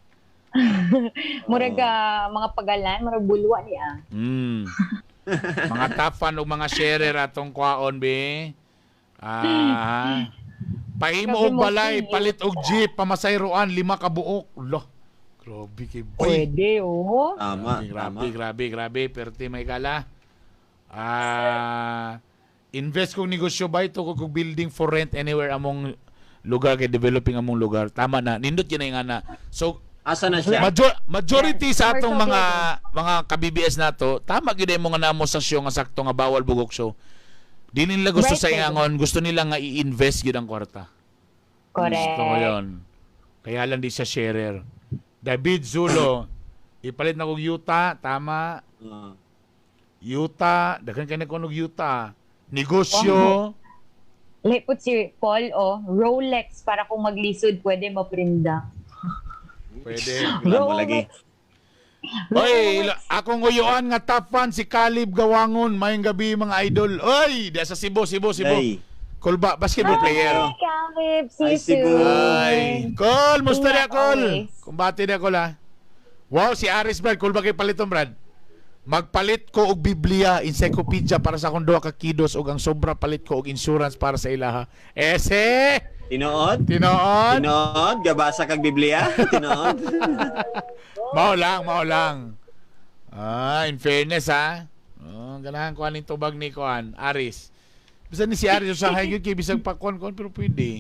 Murag mga pagalan, murag bulwa niya. Mga top fan ug mga sharer atong kwaon be. Ah. Pahimo Grabe og balay, mo, palit og jeep, pamasayroan, lima ka buok. Lo. Grabe kay boy. Pwede, oh. Tama, Grabe, tama. grabe, grabe, grabe. Perti may gala. Ah, invest kong negosyo ba ito kung building for rent anywhere among lugar kay developing among lugar. Tama na. Nindot yun na yung ana. So, Asa na siya? Majority sa atong Commercial mga ka-BBS nato, tama gyud ang mga namo sa show nga sakto nga bawal bugok show. Di nila gusto Right, sa ingangon, gusto nila nga i-invest gyud ang kwarta. Correct. Gusto ko yun. Kaya lang di siya sharer. David Zulo, ipalit na kog yuta, tama. Ah. Yuta, daghan kay na og yuta. Negosyo. Lipot si Paul, oh, Rolex para kung maglisod, pwede maprinda. Pwede. Wala mo lagi. Oy, akong uyuan nga top fan si Caleb Gawangon. Mayong gabi mga idol. Oy, di sa Cebu, Cebu, Cebu. Day. Kulba, basketball player. Hi, Caleb. See Ay, you Cebu. soon. Ay, Kol, musta Ingat na Kol? always. Kumbate na Kol ha. Wow, si Aris Brad, Kol ba kay paliton Brad? Magpalit ko og Biblia, encyclopedia para sa akong duha ka kidos ug ang sobra palit ko og insurance para sa ilaha. Ese! Tinuod? Tinoon! Tinuod? Gabasa kag Biblia? Tinuod? Mao lang, mao lang. Ah, in fairness ha. Oh, ganahan ko aning tubag ni Kuan, Aris. Bisan ni si Aris usahay gyud kay bisag pa kuan kuan pero pwede.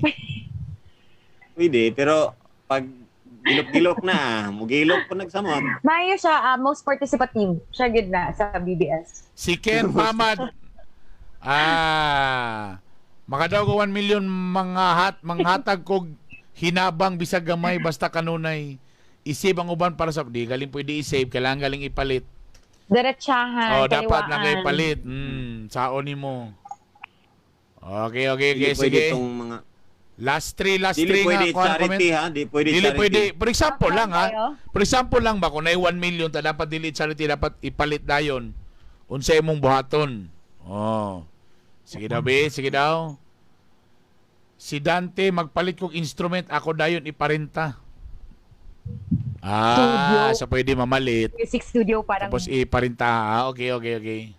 Pwede, pero pag gilok-gilok na, mugilok po nagsamot. Maayo siya, most participative. Siya good na sa BBS. Si Ken Pamad. Ah, makadaw ko 1 million mga hat manghatag kog hinabang bisag gamay basta kanunay. I-save ang uban para sa di galing pwede i-save, kailangan galing ipalit. Diretsahan, Oh, dapat na kaliwaan. kay ipalit. Saon nimo. Okay, Dili pwede sige. itong mga Last three, last Dili three pwede nga kuan charity comment. ha, di pwede Dili charity. pwede. For example lang ha. Tayo? For example lang ba kung nay 1 million ta dapat dili charity dapat ipalit dayon. Unsa imong buhaton? Oh. Sige daw, be, sige daw. Si Dante magpalit kog instrument ako dayon iparenta. Ah, Studio. so pwede mamalit. Music studio parang Tapos iparenta. Ah, okay.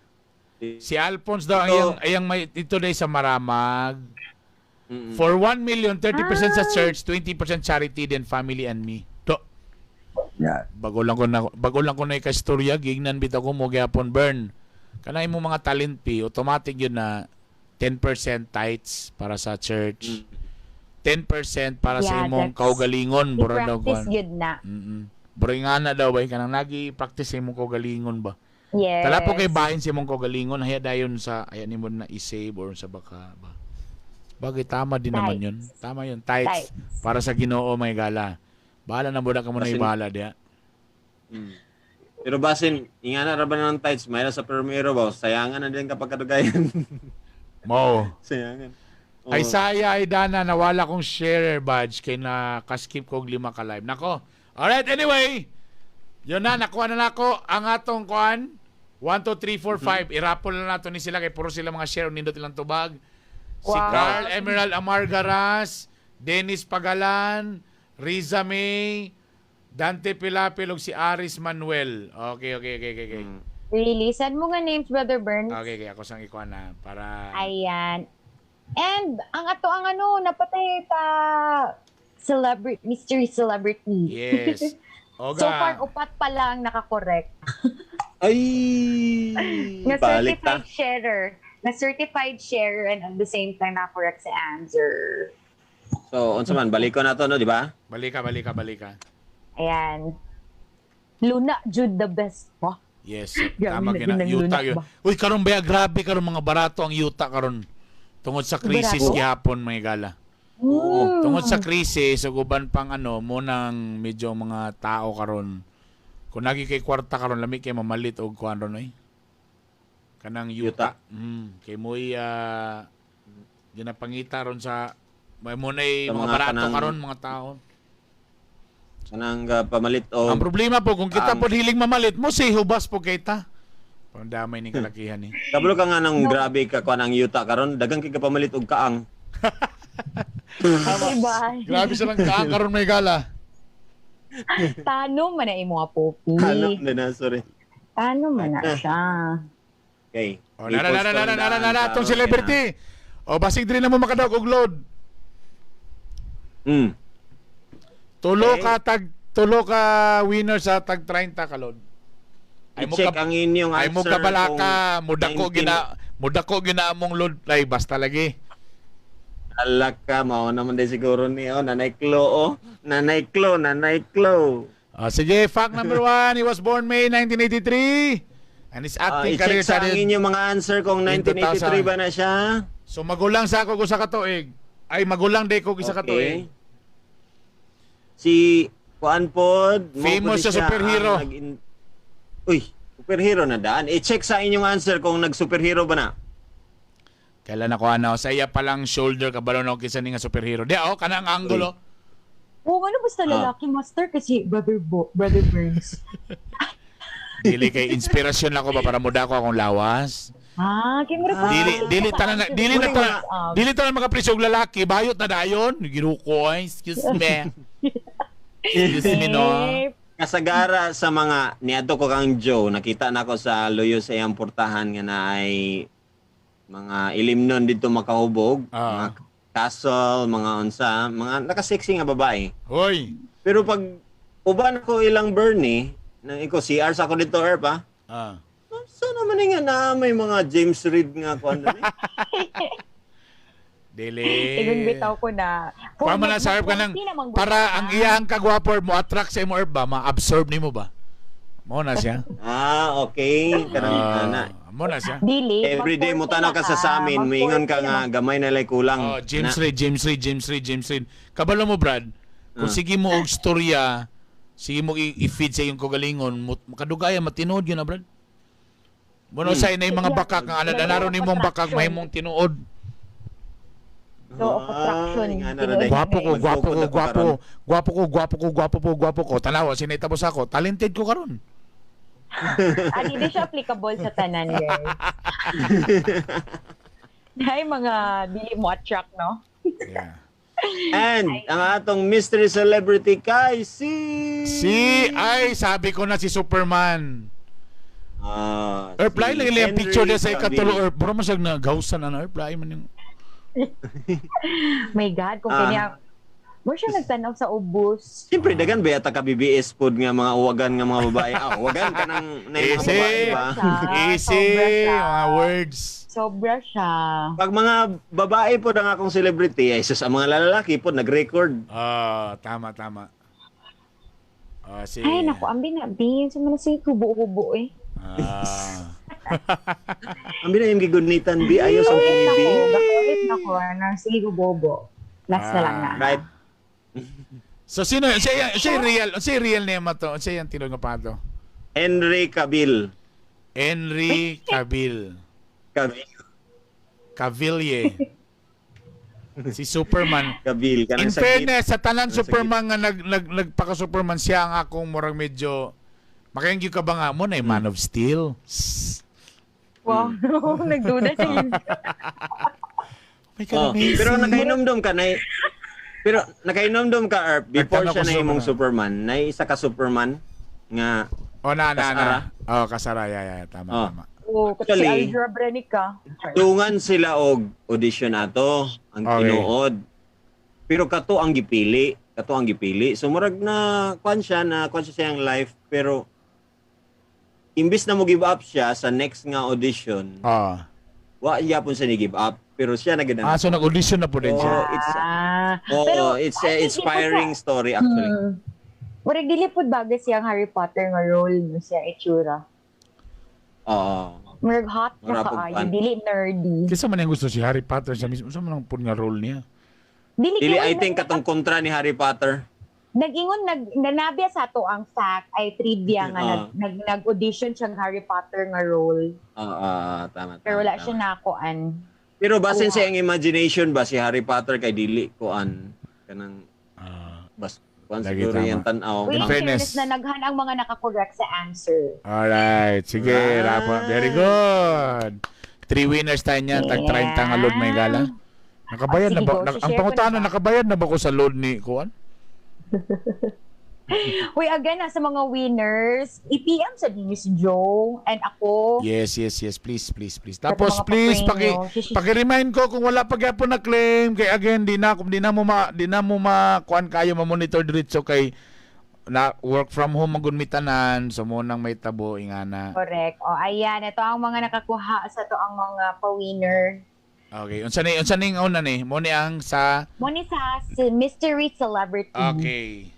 Si Alphonse daw ang iyang, iyang may ito day sa Maramag. For 1 million, 30% sa church, 20% charity, then family and me. To. Yeah. Bago lang ko na ikastorya, gignan bitaw ko mo gyapon burn. Kanay mo mga talent fee, automatic yun na 10% tithes para sa church. 10% para sa Yeah, imong that's- kaugalingon, mura daw i-practice kuan. good na. Bura nga na daw ba kanang nagi practice sa imong kaugalingon ba. Yes. Tala po kay bahin sa imong kaugalingon, haya dayon sa aya nimo na i-save or sa baka ba. Bagay tama din naman Tithes. yun. Tama yun. Tithes. Tithes. Para sa Ginoo may gala. Bahala na muna ka muna ibahala diya. Pero basin, ingana ra ba na ng tithes, may sa permero ba, sayangan na din kapag kadugayan. Mo. Sayangan. Oo. Ay saya ay Dana nawala kong sharer badge kay na kaskip kog lima ka live. Nako. Alright, anyway. Yun na, nakuha na nako ang atong kuan. 1, 2, 3, 4, 5. I-raffle na nato ni sila kay puro sila mga share nindot ilang tubag. Si Carl Emerald Amargaras, Dennis Pagalan, Riza May, Dante Pilapil ug si Aris Manuel. Okay. Really? Send mo nga names, Brother Burns. Okay. Ako sang ikuan na para. Ayan. And ang ato ang ano, napatay ta celebrity, mystery celebrity. Yes. Oga. So far, upat pa lang nakakorek. Ay! Na Balik ta. certified sharer. Na certified sharer and at the same time nakakorek sa answer. So, unsa man, balik ko na to, no, di ba? Balika, balika, balika. Ayan. Luna, Jude the best. Wah. Yes. Grabe Tama na gina. din ang Yuta lunak yun. ba? Uy, karon ba grabe karon mga barato ang yuta karon. Tungod sa krisis Barato? gihapon mga gala. Oo. Tungod sa krisis ug uban pang ano mo nang medyo mga tao karon. Kung nagi kay kwarta karon lami kay mamalit og kuan ron oy. Kanang yuta. Kay moy ginapangita ron sa may mo na'y Sa mga mga barato karon mga tao. Kanang pamalit o Ang problema po kung kita po hiling mamalit mo say hubas po kay ta. Pandamay ni kalakihan ni. Kabalo ka nga nang grabe ka kuan ang yuta karon, dagang kay ka pamalit og kaang. Okay, bye. Grabe silang kaang karon may gala. Tano man na imo nga, Poppy. Ano na, sorry. Tano man na siya. Okay. O, nara, nara, nara, nara, nara, atong Karon, celebrity. O, basig diri na mo makadawag og load. Tulo ka tag tulo ka winner sa tag 30 ka load. Ay mo I-check ka ang inyong ay mo answer kabalaka, kung mudako 19 gina mudako gina among load ay basta lagi. Alak ka, mao naman din siguro ni oh, Nanay Klo oh. Nanay Klo, Nanay Klo. Ah, sige, fact number 1, he was born May 1983 and his acting career I-check sa ang started. inyong mga answer kung in 1983 2000. ba na siya. So magulang sa ako sa katuig. Ay magulang day ko isa katuig. Si Kuan pod, mo Famous pod sa siya superhero. ang Uy, superhero na daan. I-check sa inyong answer kung nag-superhero ba na. Kailan ako ano, sa iya palang shoulder kabalo na ako kinsa ni nga superhero. Di oh, kanang angulo. Oo, ano basta lalaki master kasi Brother Burns. Dili kay inspirasyon ako ba para muda ko akong lawas. Ah, kay mura pa. Dili dili tanan na- dili na tanan dili tanan makapresyo og lalaki, bayot na dayon. Giruko ay, excuse me. Excuse me no. Eh, Kasagara sa mga niadto ko kang Joe, nakita na ko sa luyo sa iyang portahan nga na ay mga ilimnon dito makahubog, mga castle, mga unsa, mga naka-sexy nga babae. Hoy. Pero pag uban ko ilang Bernie, nang iko CR sa ako dito Erp ah. Sa naman nga na may mga James Reid nga kuan dali. Dili. Ingon bitaw ko na. Kuha mo na sa herb ka nang para ang iyang kagwapo mo attract sa imo herb ba, ma-absorb nimo ba? Mo na siya. Ah, okay. Kanang ana. Mo na siya. Dili. Every day mo tanaw ka sa samin, moingon ka nga gamay na lay kulang. Oh, James Reid, James Reid, James Reid, James Reid. Kabalo mo, Brad. Kung sige mo og storya, sige mo i-feed sa iyong kagalingon, makadugaya matinuod yun na, Brad. Bueno, sa inay mga bakak nga anad ni mong bakak mahimong tinuod. So, of attraction. Ay, Gwapo ko, gwapo ko, Magfocus ako gwapo. karon. Gwapo ko, gwapo ko, gwapo po, gwapo ko. Tanawa, sinita mo sa ako. Talented ko karon. Ah, di siya applicable sa tanan, guys. Ay, mga dili mo attract, no? Yeah. And ang atong mystery celebrity kay si Si, ay, sabi ko na si Superman. Si Earth, lain lang ilang Henry picture niya sa ikatulo, Cavill. Earth. Bro, masag na gausan na na, Earth. Lain man yung. My God, kung kanya. Mo siya nagtanaw sa ubos. Siyempre, dagan ba yata ka BBS pod nga mga uwagan nga mga babae? Ah, uwagan ka ng na yung mga Easy. babae ba? Siya, Easy. sobra siya. Mga words. Sobra siya. Pag mga babae po ang akong celebrity, ay sus, ang mga lalaki po nag-record. Ah, tama, tama. Ah, si. Ay, naku, ang binabi. Sa mga sige, hubo-hubo eh. Ang binayong gigunitan bi ayos ang Ulit pumibig. ako. Ulit na ko. Ano, sige, hubo-hubo. Last na lang na. Right. So sino siya siya real, siya real name to? Siya yung tinog nga pato. Henry Cavill. Henry Cavill. Cavill. Cavillier. Si Superman. Cavill. In Kanang sa fairness, sa tanan Kanang sa Superman nga nag, nag nagpaka-Superman siya ang akong murag medyo Makaingon ka ba nga mo na Man of Steel? Sss. Wow, nagduda siya. Oh my God, Oh, amazing. pero nakainomdom ka, Erp, before Nagtanaw siya ko na imong Superman. Superman, na isa ka Superman nga Oh, na, na, na. Kasara. Oh, kasara. Yeah. Tama, Oh. tama. Oh, kasi Actually, Algebra Brenica. Tungan sila og audition ato ang tinuod. Pero kato ang gipili, kato ang gipili. So murag na kwan siya na kwan siya siyang life, pero imbis na mo give up siya sa next nga audition, Oh. wa gyapon siya ni give up, pero siya na gid ang- Ah, so nag-audition na po din siya. Oh, it's Ah, oo, Pero, it's I a think di inspiring story actually. Murag dili pud bagay siyang Harry Potter nga role no siya itsura. Oo. Murag hot na Mura pud kaayo, pan. dili nerdy. Kisa man ang gusto si Harry Potter siya mismo. Sa man ang pud nga role niya? Dili Dili, kay I think katong kontra ni Harry Potter. Nag-ingon nag nanabya sa ato ang fact ay trivia nga nag, nag-audition siyang Harry Potter nga role. Oo, tama, tama. Pero wala tama. siya nakuan. Pero basin sa iyang imagination ba si Harry Potter kay dili kuan kanang bas kuan Lagi siguro tama. yung tan-aw. Uy, In in fairness. fairness na naghan ang mga nakakorrect sa answer. Alright. Sige, Right. Rafa. Very good. Three winners tayo niyan. Tag 30 nga load may gala. Nakabayad Oh, na sige, ba? go. Ang Share ko na pangutana, ba? nakabayad na ba ko sa load ni Kuan? Uy, again, ah, sa mga winners, i-PM sa ninyo si Joe and ako. Yes. Please, please, please. Tapos mga please paki papremyo. paki-remind ko kung wala pa gyapon na claim kay again di na mo ma kuan kayo ma-monitor diretso kay na work from home magun mi tanan, so mo nang may tabo ingana. Correct. O, ayan. Ito ang mga nakakuha sa to ang mga pa-winner. Okay, unsa ning una ni? Mo ni ang sa Mo ni sa si Mystery Celebrity. Okay.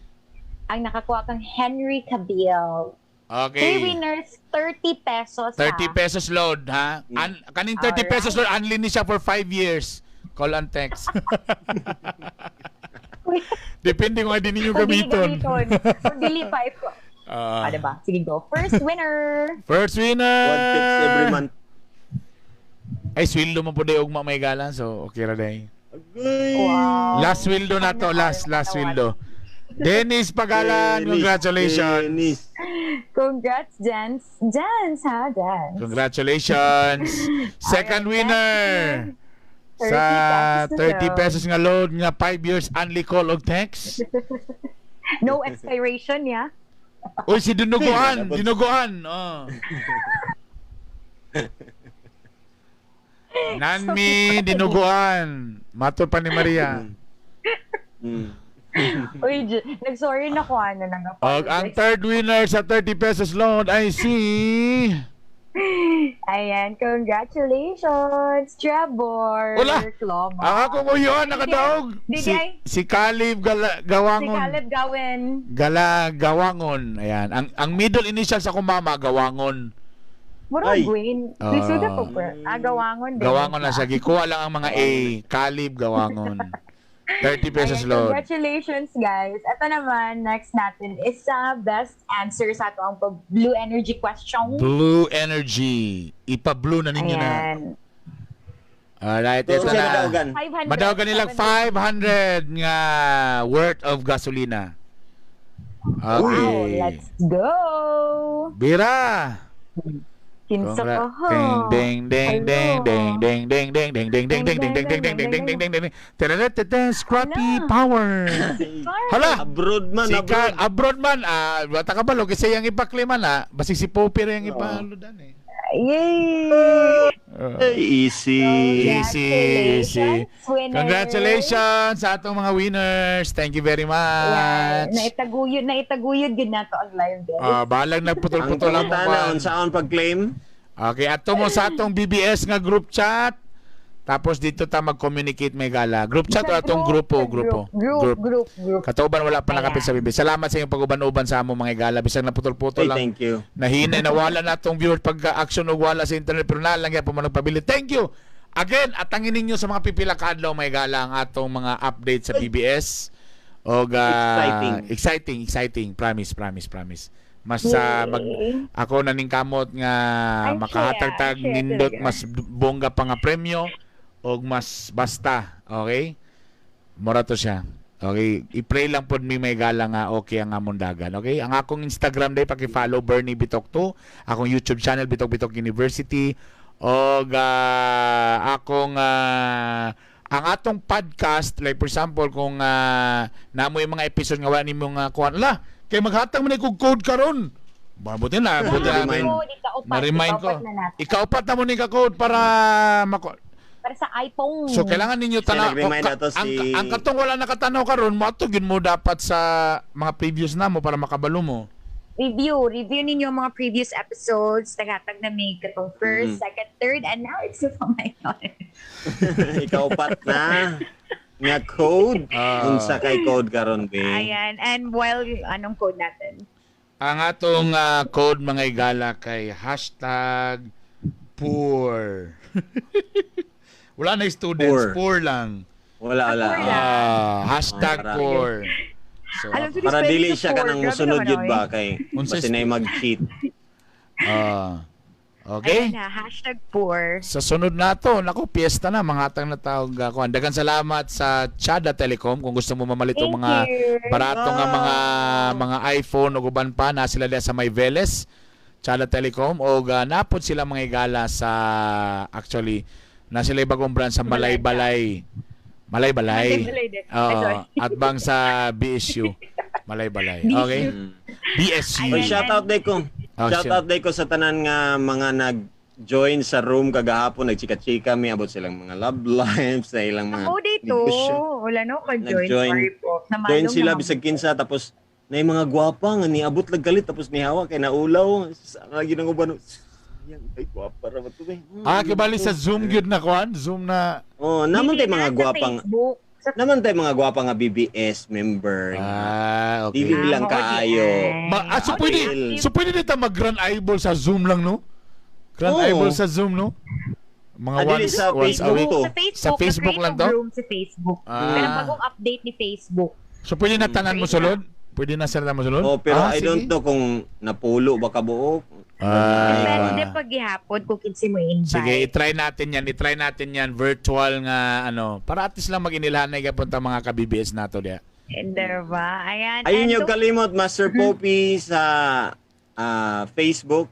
Ang nakakuha kang Henry Cavill. Okay. Three winners, 30 pesos. 30 ha? pesos load ha. Kaning 30 Alright. pesos load unli ni siya for 5 years. Call and text. Depende kung ay ninyo Kung dili gamiton. gamiton. Kung dili pa ito. Ah. Ah, diba? Sige, go. First winner. First winner. One text every month. Ay, sweldo mo po day ugma may gala. So, okay ra day. Agay. Wow. Last sweldo na to. Last sweldo. Dennis Pagalan, Dennis, congratulations. Dennis. Congrats, Jens. Jens, ha? Jens. Congratulations. Second Alright, winner. 30 Sa pesos na 30 daw. pesos nga load nga 5 years only call og text. No expiration, yeah? Uy, si Dinuguan, Dinuguan. Oh. Nanmi Dinuguan. Mato pa ni Maria. Uy, nag-sorry na ko, ano, nag Og ang third winner sa 30 pesos load ay si Ayan, congratulations, Trevor. Wala. Cloma. Ang akong uyon nakadaog. Di- Si di ay. si Caleb Si Gawangon. Caleb Gawin. Gala Gawangon. Ayan. Ang middle initial sa akong mama Gawangon. Mura Ay. Gwen. Ah. Lisuda ko po. Ah, gawangon din. Gawangon na siya. Gikuha lang ang mga A. Caleb Gawangon. 30 pesos Ayan, load. congratulations, guys. Ito naman, next natin is sa best answer sa ato ang blue energy question. Blue Energy. Ipa-blue na ninyo na. Ayan. Alright, So, ito siya na. madaugan. 500. Madawgan nilang 500 nga worth of gasolina. Wow, Okay. let's go. Bira. Kinsa Congra- ka ha? Ding ding ding Hello. ding ding ding ding ding ding ding ding ding ding ding ding ding ding ding ding ding ding. Tadadadada, Scrappy Hala. Power. Hala. Abroad man, Si abroad. Carl, abroad man, ah, bata ka ba, lo, kasi yung ipakliman, ah, basig si Popper yung ipaludan eh. Yay! Ay, easy. Easy, easy. Congratulations, winners. Congratulations sa atong mga winners. Thank you very Yeah, much. naitaguyod gid nato ang live guys. Ah, bahalang Ang nagputol-putol ang pangutana, kuwan. unsaon pag-claim? Okay, ato mo sa atong BBS nga group chat. Tapos dito ta mag-communicate may gala. Group chat o Sa atong group, grupo, sa grupo. Group, group, group. Katauban wala pa nakapit sa BBS. Salamat sa inyong pag-uban-uban sa among mga gala. Bisag naputol-putol Ay, lang. thank you. Nahina, nawala na atong viewer pagka-action og wala sa internet pero na lang gyapon mo nagpabili. Thank you. Again, atangin ninyo sa mga pipila ka adlaw may gala ang atong mga update sa BBS. Og Exciting. Exciting, exciting. Promise, promise, promise. Mas sa mag ako na ning kamot nga Ang makahatag tag share, share nindot talaga. mas bongga pa nga premyo og mas basta, okay? Mura to siya. Okay, i-pray lang pod mi, mga higala, nga okay ang among dagan. Okay? Ang akong Instagram day paki-follow, Bernie Bitok 2, akong YouTube channel, Bitok Bitok University, og akong ang atong podcast, like for example kung namo yung mga episode nga wala nimo nga kuan la kay maghatag man kog code karon. Buti na, buti na. Na-remind. Oo, di kaupat. Na-remind ko. Ikaupat na natin. Ikaupat na mo ni ka code para mako Para sa iPhone. So kailangan ninyo Kasi tanaw nag-remind na to ang katong wala nakatanaw karon mo ato gyud mo dapat sa mga previous na mo para makabalo mo. Review. Review ninyo ang mga previous episodes. Tagatag na may katong first, second, third, and now it's oh my God. Ikaupat na nga code. Ah. Unsa kay code karon, be? Ayan. And while, anong code natin? Ang atong code, mga igala, kay #poor. Wala na students, Poor. poor lang. Wala, wala. Ah, poor lang. Ah, hashtag Para- poor. So, Alam ko, Para spelling dili sa siya poor. kanang Grabe musunod naman, yun oy. ba kay Unsa basin ay mag-cheat. Ah, okay. Ayan na, #poor. Sa sunod na to, naku, piyesta na, mga hatang na tawag ako. Daghang salamat sa Chada Telecom kung gusto mo mamalit og Thank mga you. barato nga mga iPhone ug uban pa na sila diya sa may Veles, Chada Telecom, og napod sila, mga igala, sa actually na sila bagong branch sa Malaybalay. Malaybalay. Malaybalay din. Ay, Oo, sorry. at bang sa BSU. Malaybalay. Okay? BSU. Oy, Ayan. shout out day ko. Oh, Shout sure. out day ko sa tanan nga mga nag-join sa room kagahapon, nagchika-chika mi about silang mga love lives, sa ilang mga Ako dito. negosyo. Wala no ka-join. Nag-join. Sorry po. Namalong Join sila naman. bisag kinsa, tapos na mga gwapa nga niabot lang galit tapos nihawa kay naulaw sa lagi nang uban. Sayang kay gwapa ra ba to eh. Ah, kibali sa Zoom gyud na kuan, Zoom na. Oh, naman Dili tay mga na, sa gwapang Facebook. Sa naman tay mga gwapa nga BBS member. Ah, okay. Dili lang Ah, oo, kaayo. di ay. So Oo, pwede, di active. so pwede dito mag grand eyeball sa Zoom lang, no? Grand Oo. eyeball sa Zoom, no? Mga Ah, dili once, sa once a Facebook week. to. Sa Facebook, Sa Facebook nag-create lang og to? room sa Facebook. Ah. Pero bagong update ni Facebook. So pwede na tanan mo sulod? Pwede na sila mo sulod? Oh, pero Ah, I sige. don't know kung napulo ba kabuok. Ah. Depende pag gihapon kung kinsi mo invite. Sige, i-try natin yan. I-try natin yan virtual nga ano. Para at least lang mag-inilhan na igapunta mga ka-BBS nato diya. And diba? Ayan. Ayun And yung kalimot, Master Poppy sa Facebook.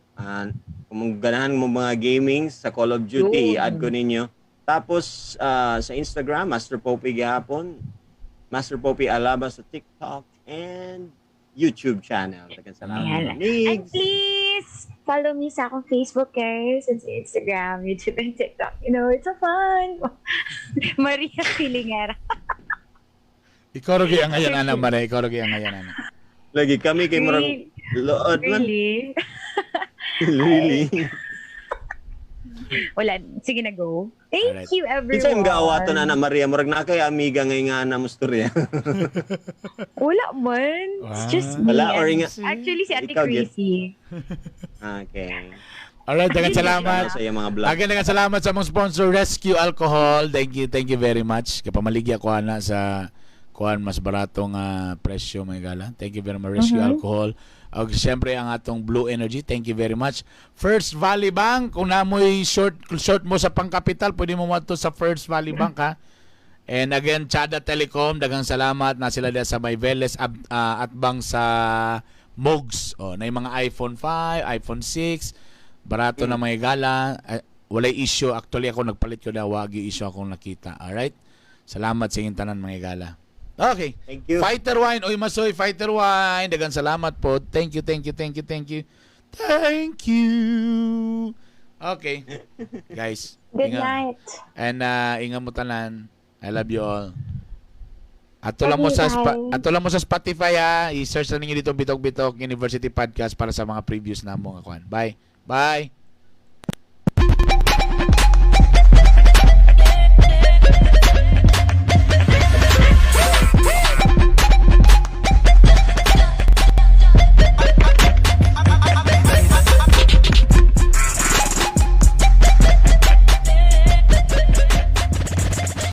Kung ganahan mo mga gaming sa Call of Duty, Yun. i-add ko ninyo. Tapos sa Instagram, Master Poppy gihapon. Master Poppy Alaba sa TikTok and YouTube channel. Daghang salamat. Ayan. And Migs. please, follow me sa akong Facebook, guys, and sa Instagram, YouTube, and TikTok. You know, it's a fun. Maria Pilingera. Ikaw rin ang ngayon, ana, Maria. Ikaw rin ang ngayon, ana. Lagi kami kay murag Really? lood man. Really? Really? Wala. Sige na, go. Thank Alright. you, everyone. Kinsa yung gaawaton ana Maria murag na kay amiga ngay nga ana mo storya. Wala man. It's just me. Wala or and- nga Actually, si Ate Ikaw, Git. Chrissy. Okay. Alright, daghang salamat. Sa iyang mga vlog. Again, daghang salamat sa among sponsor, Rescue Alcohol. Thank you very much. Kapamaligya ko ana sa kuan mas baratong presyo, mga gala. Thank you very much, Rescue Alcohol. Og siyempre ang atong Blue Energy. Thank you very much. First Valley Bank, kung namoy short short mo sa pangkapital, pwede mo mato sa First Valley Bank ha. And again, Chada Telecom, daghang salamat na sila diya sa May Veles at bang sa Mogs. Oh, na yung mga iPhone 5, iPhone 6, barato na mga gala. Walay issue. Actually, ako nagpalit ko na wagi issue akong nakita. Alright? Salamat sa inyong tanan, mga gala. Okay. Thank you. Fighter Wine. Oy, Masoy, Fighter Wine. Daghang salamat po. Thank you, thank you, thank you, thank you. Thank you. Okay. Guys. Good ingat. night. And ingat mo tanan. I love you all. Ato lang mo sa Bye. Ato lang mo sa Spotify ha. I-search na ninyo dito Bitok Bitok University Podcast para sa mga previews na mo nga kuan. Bye. Bye.